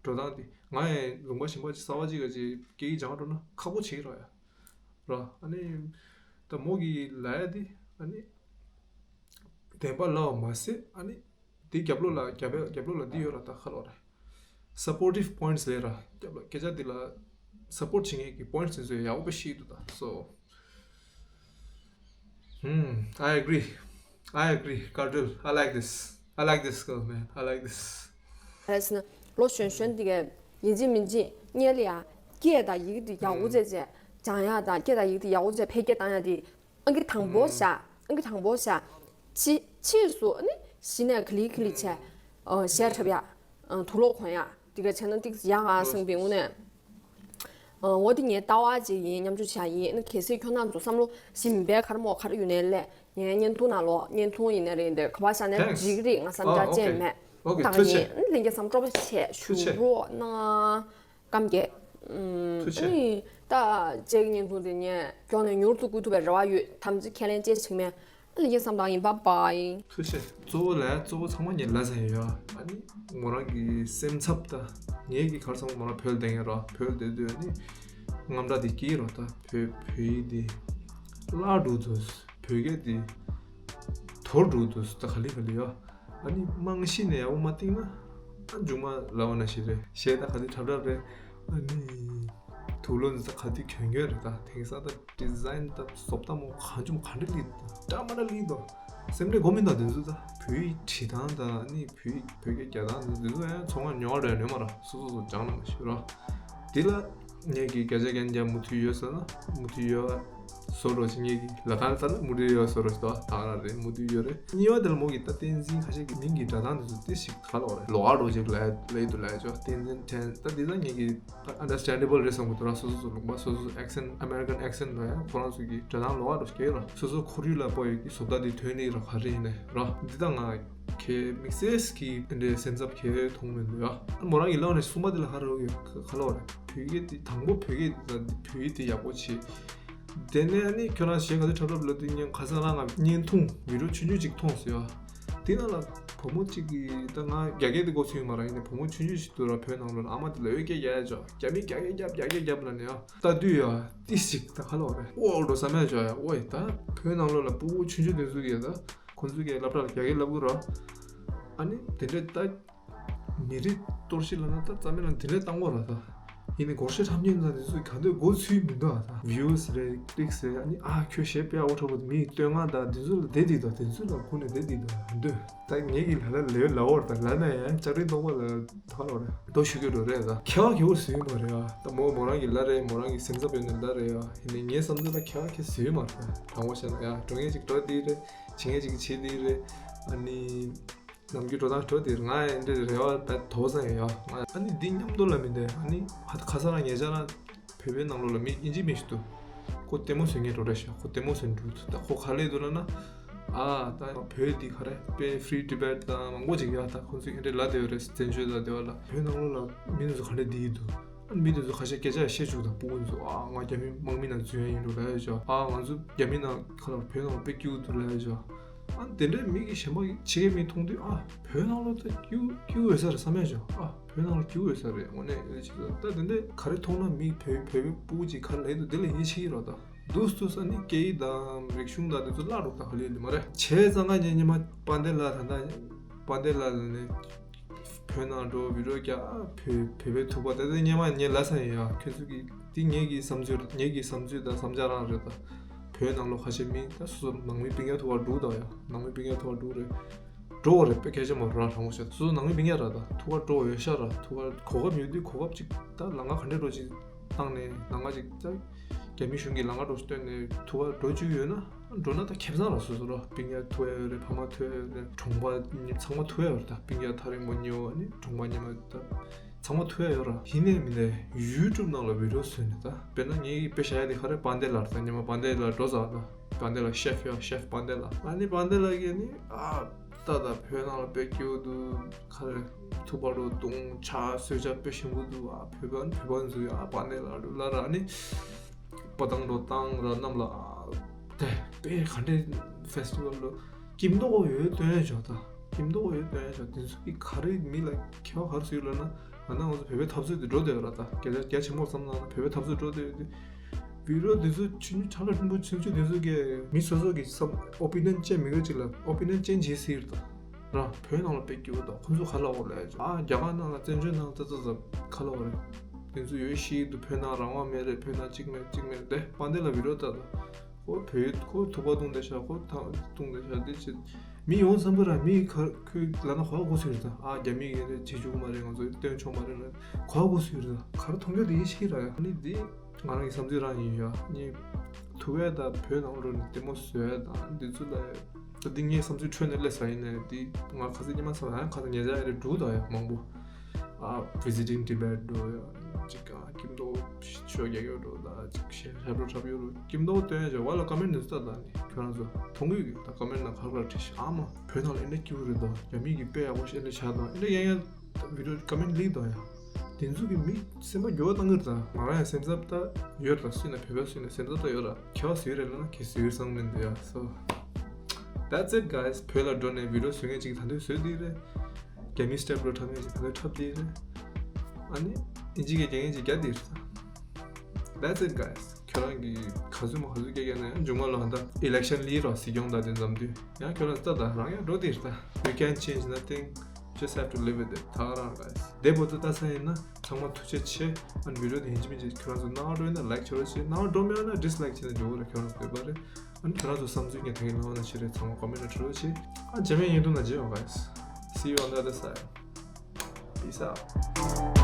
འགྲོ་སྟངས་འདི་ང་ཡང་ལུང་པ་གཞན་པ་ཅིག་གསར་པ་ཅིག་ག་ཅིག་སྐད་ཡིག་སྦྱང་འགྲོ་ན་ཁག་པོ་བྱེད་ཀྱི་ར་ཡ་ར། ཨ་ནི་ད་མོ་གི་ལ་ཡ་འདི་ཨ་ནི་བདེན་པ་ལབ་པ་མ་ཟད་ཨ་ནི་དེ་རྒྱབ་ལོགས་ལ་རྒྱབ་རྒྱབ་ལོགས་ལ་འདི་ཡོད་ར། ད་ག་ལ་བ་རེད། supportive points་ལབ་ར། རྒྱབ་ལོགས་སྐད་ཆ་འདི་ལ་support་བྱེད་མཁན་གྱི་points་དེ་ཚོ་ཡག་པོ་ཤེས་འདུག་ད། so hmm, I agree, I agree, Kajal, I like this, I like this girl, man, I like this. རེད་ཟེར་ན་ལོ་གཞོན་གཞོན་འདི་གའི་ཡིན་གཅིག་མིན་གཅིག་སྔོན་ལ་ཡ་སྐད་དང་ཡི་གེ་འདི་ཡག་པོ་བྱས་བྱས་སྦྱང་ཡག་དང་སྐད་དང་ཡི་གེ་འདི་ཡག་པོ་བྱས་འཕེལ་རྒྱས་བཏང་ཡག་འདི་ཨང་ཀི་དང་པོ་བཞག་ཨང་ཀི་དང་པོ་བཞག་ཕྱི་ཕྱིས་སུ་ནི་གཞི་ནས་ག་ལེ་ག་ལེ་བྱས་ཨ་གཞས་འཁྲབ་ཡག་ཨ་དུག་ལོག་གོན་ཡག་འདི་ག་བྱས་ན་ཏིག་ཙམ་ཡག་ག་བསམ་པའི་དངོས་གནས། ཨ་འོ་འདི་ངའི་ལྟ་བ་ཅིག་ཡིན། མཉམ་ཞུགས་བྱ་ཡིན། ཨ་གལ་སྲིད་ཁྱོད་རང་ཚོ་བསམ་བློ་ཞིག་མི་འབད་ག་རེ་མོ་ག་རེ་ཡོད་ནའི་ལས་ངའི་བརྙན་ཐུང་ནང་ལོགས་བརྙན་ཐུང་ཡིན་ནའི་རེད། འདི་ག་པར་བཞག་ནའི་འགྲིག་གི་རེད། ང་བསམ་འཆར་ཅིག་མེད། ད་ངས་ལྷན་རྒྱས་བསམ་སྤྲོ་པོ་བྱས་ཞུ་རོགས་གནང་། སྐམ་རྒྱས། ཨུམ། ཐུགས་རྗེ་ཆེ། ཨ་ནི་ད་ཅེག་བརྙན་ཐུང་དེ་ངས་མགྱོགས་ནས་མྱུར་དུ་བསྐུར་ཐུབ་པའི་རེ་བ་ཡོད། དམ་ཚིག་ཁས་ལེན་བཅས་བྱེད་མེད། ཨ་ལྷན་རྒྱས་བསམ་དང་ཡིན། བཱའི་བཱའི། ཐུགས་རྗེ་ཆེ། གཙོ་བོ་ལ་གཙོ་བོ་ཚང་མ་ངས་ལབ་ཚར་ཡོད། ཨ་ནི་མོ་རང་གི་སེམས་འཚབ་ད་ངས་ཀྱི་གར་ཚང་མ་མོ་རང་བོད་ལ་བསྡད་ངེས་རོགས། བོད་ལ་བསྡད་དུས་ཨ་ནི་དངངས་སྐྲག་དེ་སྐྱེས་རོགས། ད་བོད་བོད་ཡིག་དེ་བརླག་འགྲོ་འདུག་བོད་སྐད་དེ་དོར་འགྲོ་འདུག་ད་ག་ལེ་ག་ལེ་ཡོད། ཨ་ནི་རྨང་གཞི་ནས་ཡག་པོ་མ་བཏིང་ན་ཨ་མཇུག་མ་ལབ་པ་ནང་བཞིན་རེད། གཞས་ད་ག་དུས་འཁྲབ་འཁྲབ་རེད། ཨ་ནི་དུག་ལོག་འདི་ད་ག་དུས་གྱོན་གྱོན་རེད། ད་དེང་སང་ད་ཌི་ཛའིན་ད་བཟོ་ལྟ་མོ་གང་བྱུང་ག་འདྲ་ལི་འདྲ་མ་འདྲ་ལི་འདུག་སེམས་ཁྲལ་དགོས་མིན་ད་དེ་ཚོ། ད་བོད་ཡིག་བྲིས་སྟངས་ད་ཨ་ནི་བོད་ཡིག་བོད་སྐད་རྒྱག་སྟངས་ད་དེ་ཚོ་ཡང་ཚོང་ཁང་ཉོ་བ་རེད་ཉོ་མ་ར་སོ་སོ་སོ་སྦྱང་ན་མ་ཤེས་ར། དེ་ལ་ངས་ཀྱི་བརྒྱ་ཆ་བརྒྱ་ནས་བརྒྱ་མུ་མཐུད་ཡོད་ཟེར་ན་མུ་མཐུད་ཡོད། བཟོ་འདྲ་ཞིག་ངས་ཀྱི་ལ་ཁ་ལ་ལ་མུ་མཐུད་ཡོད་བཟོ་འདྲ་ཞིག་ད་ད་ར་རེད། མུ་མཐུད་ཡོད་རེད། གཉིས་པ་དེ་ལ་མོ་གི་ད་བསྟན་འཛིན་ཁ་ཤས་ཀྱི་མིང་གི་སྒྲ་གདངས་དེ་ཚོ་དེ་ཞིག་ག་ལ་བ་རེད། ལོགས་ཀ་འདྲ་ཞིག་ལ་ལ་ཡི་དུ་ལ་ཡི་ཅོ་བསྟན་འཛིན་ཕྲན་ད་དེ་ད་ངས་ཀྱི་understandable རེད་བསམ་གི་འདུག་ར། སོ་སོ་སོ་ལུང་པ་སོ་སོ་སོ་accent American accent ལ་ཡང་ཁོ་རང་ཚོ་གི་སྒྲ་གདངས་ལོགས་ཀ་འདྲ་ཞིག་གི་ར། སོ་སོ་ཁོར་ཡུག་ལ་དཔག་ཡོད་ཀྱི་བཟོ་ལྟ་དེ་ཐོན་ནི་ར་ག་རེ་ཡིན་ནའི་ར། འདི་ད་ང་གལ་དམིགས་བསལ་གྱི་འདི་འདྲའི་སེམས་འཚབ་གལ་མཐོང་མི་འདུག་ཡ། མོ་རང་གི་ལག་ནས་གསུམ་པ་དེ་ལ་ཧ་རོ་གི་ག་ལ་བ་རེད། བོད་སྐད་དེ་དང་པོ་བོད་སྐད་དེ་བོད་ཡིག་དེ་ཡག་པོ་བྱེད། དེ་ནས་ཨ་ནི་ཁྱོད་རང་གཞས་ག་དུས་འཁྲབ་འཁྲབ་ལབ་དུས་ཉན་ཁ་སང་རང་ང་བརྙན་ཐུང་བི་ཌིའོ་ཆུང་ཆུང་ཅིག་མཐོང་སོང་ཡ། དེ་ནང་ལ་བུ་མོ་གཅིག་གིས་ད་ང་རྒྱ་སྐད་དེ་གོ་ཚོད་ཡོད་མ་རེད། ཡིན་ནའི་བུ་མོ་ཆུང་ཆུང་ཞིག་འདུག་ར། བོད་ནང་ལོགས་ལ་ཨ་མ་དེ་ལ་ཨོ་སྐད་རྒྱག་ཡ་ཅོ་རྒྱ་མི་རྒྱ་སྐད་རྒྱབ་རྒྱ་སྐད་རྒྱབ་ལབ་ནས་ཡ། ལྟ་དུས་ཡ་ཏི་ཞིག་ད་ག་ལ་བ་རེད། ཨོ་འགྲོ་བསམ་ཡ་ཅོ་ཡ། ཨོ་ཡ་ད་བོད་ནང་ལོགས་ལ་སྤུ་གུ་ཆུང་ཆུང་དེ་ཚོ་གིས་ད་ཁོ་ཚོ་གིས་སློབ་གྲྭ་ལ་རྒྱ་སྐད་ལབ་གི་ར། ཨ་ནི་དེ་འདྲའི་ད་མི་རིགས་གཏོར་བཤིག་ལབ་ན་ད་རྩ་མེད་ལ་དེ་འདྲའི་བཏང་གོ་ར་ད། ཡིན་ནའི་སྒོར་གཞས་འཁྲབ་མཁན་ད་དེ་ཚོ་ག་འདོད་མགོ་ཚོད་མི་འདུག་ཨ། ད་views་རེད་clicks་རེད། ཨ་ནི་ཨ་ཁྱོད་གཞས་དཔེ་ཡག་པོ་འཁྲབ་པ་མིའི་བསྟོད་བསྔགས་ད་དེ་ཚོ་ལ་བསྡད་དེ་ད་དེ་ཚོ་ལ་ཁུར་ནས་བསྡད་དེ་ད་མི་འདོད། ད་ངེད་ཀྱི་ལ་ལ་ལས་ལ་འོར་ད་ལ་ན་ཡང་ལྕགས་རིའི་སྟོང་པ་ལ་ད་ལོ་རེད་དོ་ཞུ་གི་འགྲོ་རེད། ད་ཁྱད་པར་གྱི་འོ་ཟིན་མ་རེད་ཨ། ད་མོ་མོ་རང་གི་ལ་རེད། མོ་རང་གི་སེམས་འཚབ་ཡོད་ནས་ལ་རེད་ཨ། ཡིན་ནའི་ངའི་བསམ་ཚུལ་ལ་ཁྱད་པར་གྱི་ཟིན་མ་རེད། དྲང་པོ་བཤད་ན་ཡ་འགྲོ་མཁན་ཅིག་འགྲོ་དེ་རེད། བྱེད་མཁན་ཅིག་བྱེད་དེ་རེད། ཨ་ནི། ནམ་རྒྱུན་འགྲོ་སྟངས་འགྲོ་དེར་ང་ཡང་འདྲ་རེ་བ་ད་དོགས་ཙམ་ཡང་ཡོད། ང་ཨ་ནི་འདི་མཉམ་དུ་ལ་མི་འདྲ་ཨ་ནི་ཧ་ཁ་ས་རང་ཉེ་ཆར་རང་བོད་པའི་ནང་ལོགས་ལ་མི་ཨིན་ཇི་མི་ཞིག་འདུག་ཁོ་ལྟད་མོ་བཟོ་མཁན་འགྲོ་རེད་ཤག་ཁོ་ལྟད་མོ་བཟོ་འགྲོ་འདུག་ད་ཁོ་ག་ལས་འདུག་ལབ་ན། ཨ་ད་བོད་འདི་ག་རེ་དཔེ་free Tibet་དང་མང་པོ་ཅིག་ཡོད། ད་ཁོ་ཚོས་ཨེ་འདྲ་ལབ་བསྡད་ཡོད་རེད། བཙན་བྱོལ་དང་དེ་བ་ལ་བོད་ནང་ལོགས་ལ་མི་འདི་ཚོ་ག་འདྲ་བསྡད་ཀྱི་འདུག་ཨ་ནི་མི་དེ་ཚོ་ཁ་ཤས་སྐད་ཆ་བཤད་བཅུག་དང་སྤུ་གུ་ཚོ་ཨ་ང་རྒྱ་མི་དམག་མི་ནང་འཛུལ་ཡ་ཡིན་འགྲོ་ལབ་ཡ་ཅོ། ཨ་ང་ཚོ་རྒྱ་མི་ནང་ཁ་ལ་བོད་ནང་དཔེ་སྐྱིད་པོ་འདུག་ལབ་ཡ་ཅོ། ཨ་དེ་འདྲའི་མི་གི་གཞན་པ་གི་ཕྱི་རྒྱལ་མི་མཐོང་དུས་ཨ་བོད་ནང་ལོགས་ད་སྐྱིད་སྐྱིད་པོ་ཡོད་ས་རེད་བསམ་ཡ་ཅོ། ཨ་བོད་ནང་ལ་སྐྱིད་པོ་ཡོད་ས་རེད། དངོས་གནས་ཨེ་ཅི་ད་དེ་འདྲའི་ག་རེ་མཐོང་ན་མི་བོད་བོད་པའི་སྤུ་གུ་ཅིག་ག་རེ་ལབ་ཡི་འདུག་དེ་ལ་ཡིད་ཆེས་ཀྱི་རོགས་ད། འདུག་སུ་ས་ནི་སྐད་ཡིག་དང་རིག་གཞུང་དང་དེ་ཚོ་བརླག་འགྲོ་ད་ག་ལེ་ལེ་མ་རེད། བྱས་ཙང་ང་ཉེ་ཉི་མ་དཔལ་ལྡན་ལགས་ད་ལྟ་དཔལ་ལྡན་ལགས་ལ་ནི། བོད་ནང་འགྲོ་བི་ཌིའོ་རྒྱག་ཨ་བོད་བོད་པའི་ཐུག་པ་དེ་ཚོ་སྔོན་མ་ངས་ལབ་ས་ཡིན་ཡ། ཁྱོད་ཚོ་གི་འདི་ངེད་ཀྱི་བསམ་ཚུལ་ངེད་ཀྱི་བསམ་ཚུལ་དང་བསམ་འཆར་རང་རེད་ད། བོད་ནང་ལོགས་ཁ་ཤས་མི་ད་སོ་སོ་ནང་མི་སྤུན་ཀྱག་ཐུག་པ་འགྲོ་ད་ཡ། ནང་མི་སྤུན་ཀྱག་ཐུག་པ་འགྲོ་རེད། འགྲོ་བ་རེད་དཔེ་སྐད་ཆ་མ་རེད་ར། དྲང་པོ་བཤད་སོ་སོ་ནང་མི་སྤུན་ཀྱག་ར་ད་ཐུག་པ་འགྲོ་ཡོད་ཤག་ར། ཐུག་པ་གོ་སྐབས་ཡོད་དུས་གོ་སྐབས་ཅིག་ད་ལམ་ཁ་ག་འདྲས་འགྲོ་ཅིག་བཏང་ནས་ལམ་ཁ་ཅིག་ད་རྒྱ་མི་གཞུང་གིས་ལམ་ཁ་འགྲོ་སྟོན་ནས་ཐུག་པ་འགྲོ་བཅུག་ཡོད་ན་འགྲོ་ན་ད་ཁེ་བཟང་ར། སོ་སོ་ར་སྤུན་ཀྱག་ཐུག་ཡ་ཡོད་རེད། ཕ་མ་ཐུག་ཡ་ཡོད་རེད། གྲོང་པ་ཚང་མ་ཐུག་ཡ་ཡོད་རེད། ད་སྤུན་ཀྱག་ཐག་རིང་པོ་གཉིས་པོ་ནི་གྲོང་པ་གཉིས་པ་ད་ཚང་མ་ཐུག་ཡ་ཡོད་ར། ཡིན་ནའི་མིན་ནའི་ཡུ་ཊུབ་ནང་ལ་བི་ཌིའོ་བཟོས་ནས་ད་དཔེར་ན་ངའི་དཔེ་བཞག་ཡ་དེ་ག་རེ། བན་དེ་ལ་ར། ད་ཉི་མ་བན་དེ་ལ་འགྲོ་ཟེར་ད། བན་དེ་ལ་ཤེཕ་ཡ། ཤེཕ་བན་དེ་ལ། ཨ་ནི་བན་དེ་ལ་གིས་ནི་ཨ་ད་ད་བོད་ནང་ལ་དཔེ་སྐྱིད་པོ་འདུག་ག་རེ། ཐུག་པ་འགྲོ་བཏུང་ཆ་བཟོས་བྱ་དཔེ་ཞིམ་པོ་འདུག་ཨ་བོད་པ་ནི་བོད་པ་འཛུལ་ཡ། ཨ་བན་དེ་ལ་འགྲོ་ལ་ར། ཨ་ནི་སྤ་ཐང་འགྲོ་བཏང་ར་གནམ་ལ། ཨ་དེ་དཔེ་ག་འདྲའི་ཕེ་སི་ཊི་ཝལ་འགྲོ། སྐྱིད་མདོག་ཡོད་སྟོན་ཡ་ཆོག་ད། སྐྱིད་མདོག་ཡོད་སྟོན་ཡ་ཆོག་དེ་ཚོ་གིས་ག་རེ་མི་ལ་ཁྱད་པར་ག་རེ་བཟོས་ཡོད་ལབ་ན། ང་ད་ང་ཚོ་བོད་པའི་འཐབ་རྩོད་དེ་འགྲོ་བསྡད་ཡོད་ར། ད་རྒྱ་རྒྱ་ཆེན་པོ་བསམ་ན་བོད་པའི་འཐབ་རྩོད་འགྲོ་བསྡད་ཡོད་དུས། བི་ཌིའོ་དེ་ཚོ་ཆུང་ཆུང་ཁྲ་ལ་ཕྲན་བུ་ཆུང་ཆུང་དེ་ཚོ་གིས་མི་སོ་སོ་གི་བསམ་ཨོ་པི་ནི་ཡན་ཅན་མི་དགོས་ཅིག་ལ་ཨོ་པི་ནི་ཡན་ཅན་བྱེད་སྲིད་ད། ར་བོད་ནང་ལ་དཔེ་སྐྱིད་པོ་ད་ཁོ་ཚོ་ག་ལ་འོ་ལ་ཡ་ཅིག་ཨ་རྒྱ་གར་ནང་ལ་བཙན་བྱོལ་ནང་ཙ་ཙ་ཙ་ག་ལ་འོ་རེད། དེ་ཚོ་ཡོད་ཤི་འདུག་བོད་ནང་རང་དབང་མེད་རེད། བོད་ནང་གཅིག་མེད་གཅིག་མེད་དེ་བན་དེ་ལ་བི་ཌིའོ་ལྟ་ད། ཁོ་བོད་ཁོ་ཐུག་པ་བཏུང་བསྡད་ཤག་ཁོ་ཐང་བཏུང་བསྡད་ཤག་དེ་ཅི། མི་ཡོང་བསམ་པ་ར་མི་ག་ཁོས་ལབ་ན་གོ་དགོས་སྲིད་རེད་ད། ཨ་རྒྱ་མི་གིས་རེད་བྱེད་བཅུག་མ་རེད། ང་ཚོ་སྟོན་ཆོག་མ་རེད་ལབ་གོ་དགོས་སྲིད་རེད་ད། ག་རེ་མཐོང་རྒྱུ་དེ་ཡིན་ཤི་ར་ཡ། ཨ་ནི་འདི་ང་རང་གི་བསམ་ཚུལ་རང་ཡིན་ཡ། ཨ་ནི་ཐུག་ཡ་ད་བོད་ནང་ལོགས་ནས་ལྟད་མོ་བཟོ་ཡ་ད་འདི་ཚོ་ལ་ད་འདི་ངའི་བསམ་ཚུལ་འཕྲོས་ནས་སླེབས་ས་ཡིན་ནའི་འདི་ང་ཁ་སང་ཉི་མ་ཚ་ཡང་ཁ་སང་ཉེ་ཆར་རེད་འདུག་ད་ཡ་མང་པོ། ཨ་Visiting Tibet འགྲོ་ཡ། ཅིག་ཨ་སྐྱིད་མདོག་ཤོ་རྒྱག་ཡོད་འགྲོ་ད། ཅིག་ཤེ་ཧྲབ་རོ་ཧྲབ་ཡོད་རོ། སྐྱིད་མདོག་སྟོན་ཡ་བ་ལ་ཀོ་མེན་ཊི་ནས་ལྟ་ད་ནི་ཁྱོད་རང་ཚོ་མཐོང་གི་ཡོད་གི་ད། ཀོ་མེན་ཊི་ནང་ཁ་ཁ་བྲིས་ཤག་ཨ་མ་བོད་ནང་ལ་ཨེ་འདྲ་སྐྱིད་པོ་རེད་དོ། རྒྱ་མི་གི་དཔེ་ཡག་པོ་ཞིག་ཨེ་འདྲ་ཆགས་དང་ཨེ་འདྲ་ཡང་ཡང་བི་ཌིའོ་ཀོ་མེན་ཊི་ལིག་དང་ཡ། དེ་ཚོ་གི་མི་སེམས་པ་འགྱུར་བ་གཏང་གི་རེད་ད། ང་རང་ཡང་སེམས་འཚབ་ད་ཡོད་རེད་ད། སུས་ན་བོད་པ་སུས་ན་སེམས་འཚབ་ད་ཡོད་ར། ཁྱེད་བ་སུ་རེད་ལབ་ན་ཁྱེད་སུ་ཡོད་སང་མིན་འདུག་ཡ། So that's it guys. བོད་ལ་འགྲོ་ནས་བི་ཌིའོ་བཟོ་མཁན་ཅིག་ད་དུང་བཟོས་བསྡད་རེད། རྒྱ་མི་སི་ཊེབ་ལོ་འཁྲབ་མཁན་ཅིག་ད་ལྟ་འཁྲབ་བསྡད་རེད། ཨ་ནི་ཨིན་ཇི་གི་རྒྱག་མཁན་ཅིག་རྒྱག་བསྡད་རེད། That's it guys. ཁྱོད་རང་གིས་ག་ཚོད་མ་ག་ཚོད་རྒྱག་ཡ་ན་ཡང་མཇུག་མ་ལ་ཧ་ད་ཨི་ལེག་ཤན་ལི་རོ་སྲིད་སྐྱོང་ད་དེ་འཛམ་དུས་ཡང་ཁྱོད་རང་ལྟ་ད་རང་ཡང་འགྲོ་བསྡད་རེད་ད། You can't change nothing. Just have to live with it. ད་རང་guys དེ་བོ་དུ་ལྟ་ས་ཡིན་ན་ཚང་མ་ཐུགས་རྗེ་ཆེ། ཨ་ནི་བི་ཌིའོ་དེ་ཡིན་གཅིག་མིན་གཅིག་ཁྱོད་རང་ཚོ་སྣང་བ་འགྲོ་ཡིན་ན་ལའིག་བྱེད་རོགས་བྱེད། སྣང་བ་འགྲོ་མེད་ན་ཌིས་ལའིག་བྱེད་ན་འགྲོ་གི་རེད། ཁྱོད་རང་ཚོ་འདོད་པ་རེད། ཨ་ནི་ཁྱོད་རང་ཚོ་བསམ་ཚུལ་ངས་ད་གིན་ལབ་པ་ནང་བཞིན་རེད། ཚང་མ་ཀོ་མེན་ཊི་ནང་བྲིས་རོགས་བྱེད། ཨ་རྗེས་མའི་བརྙན་ཐུང་ནང་མཇལ་ཡོང་guys. See you on the other side. Peace out.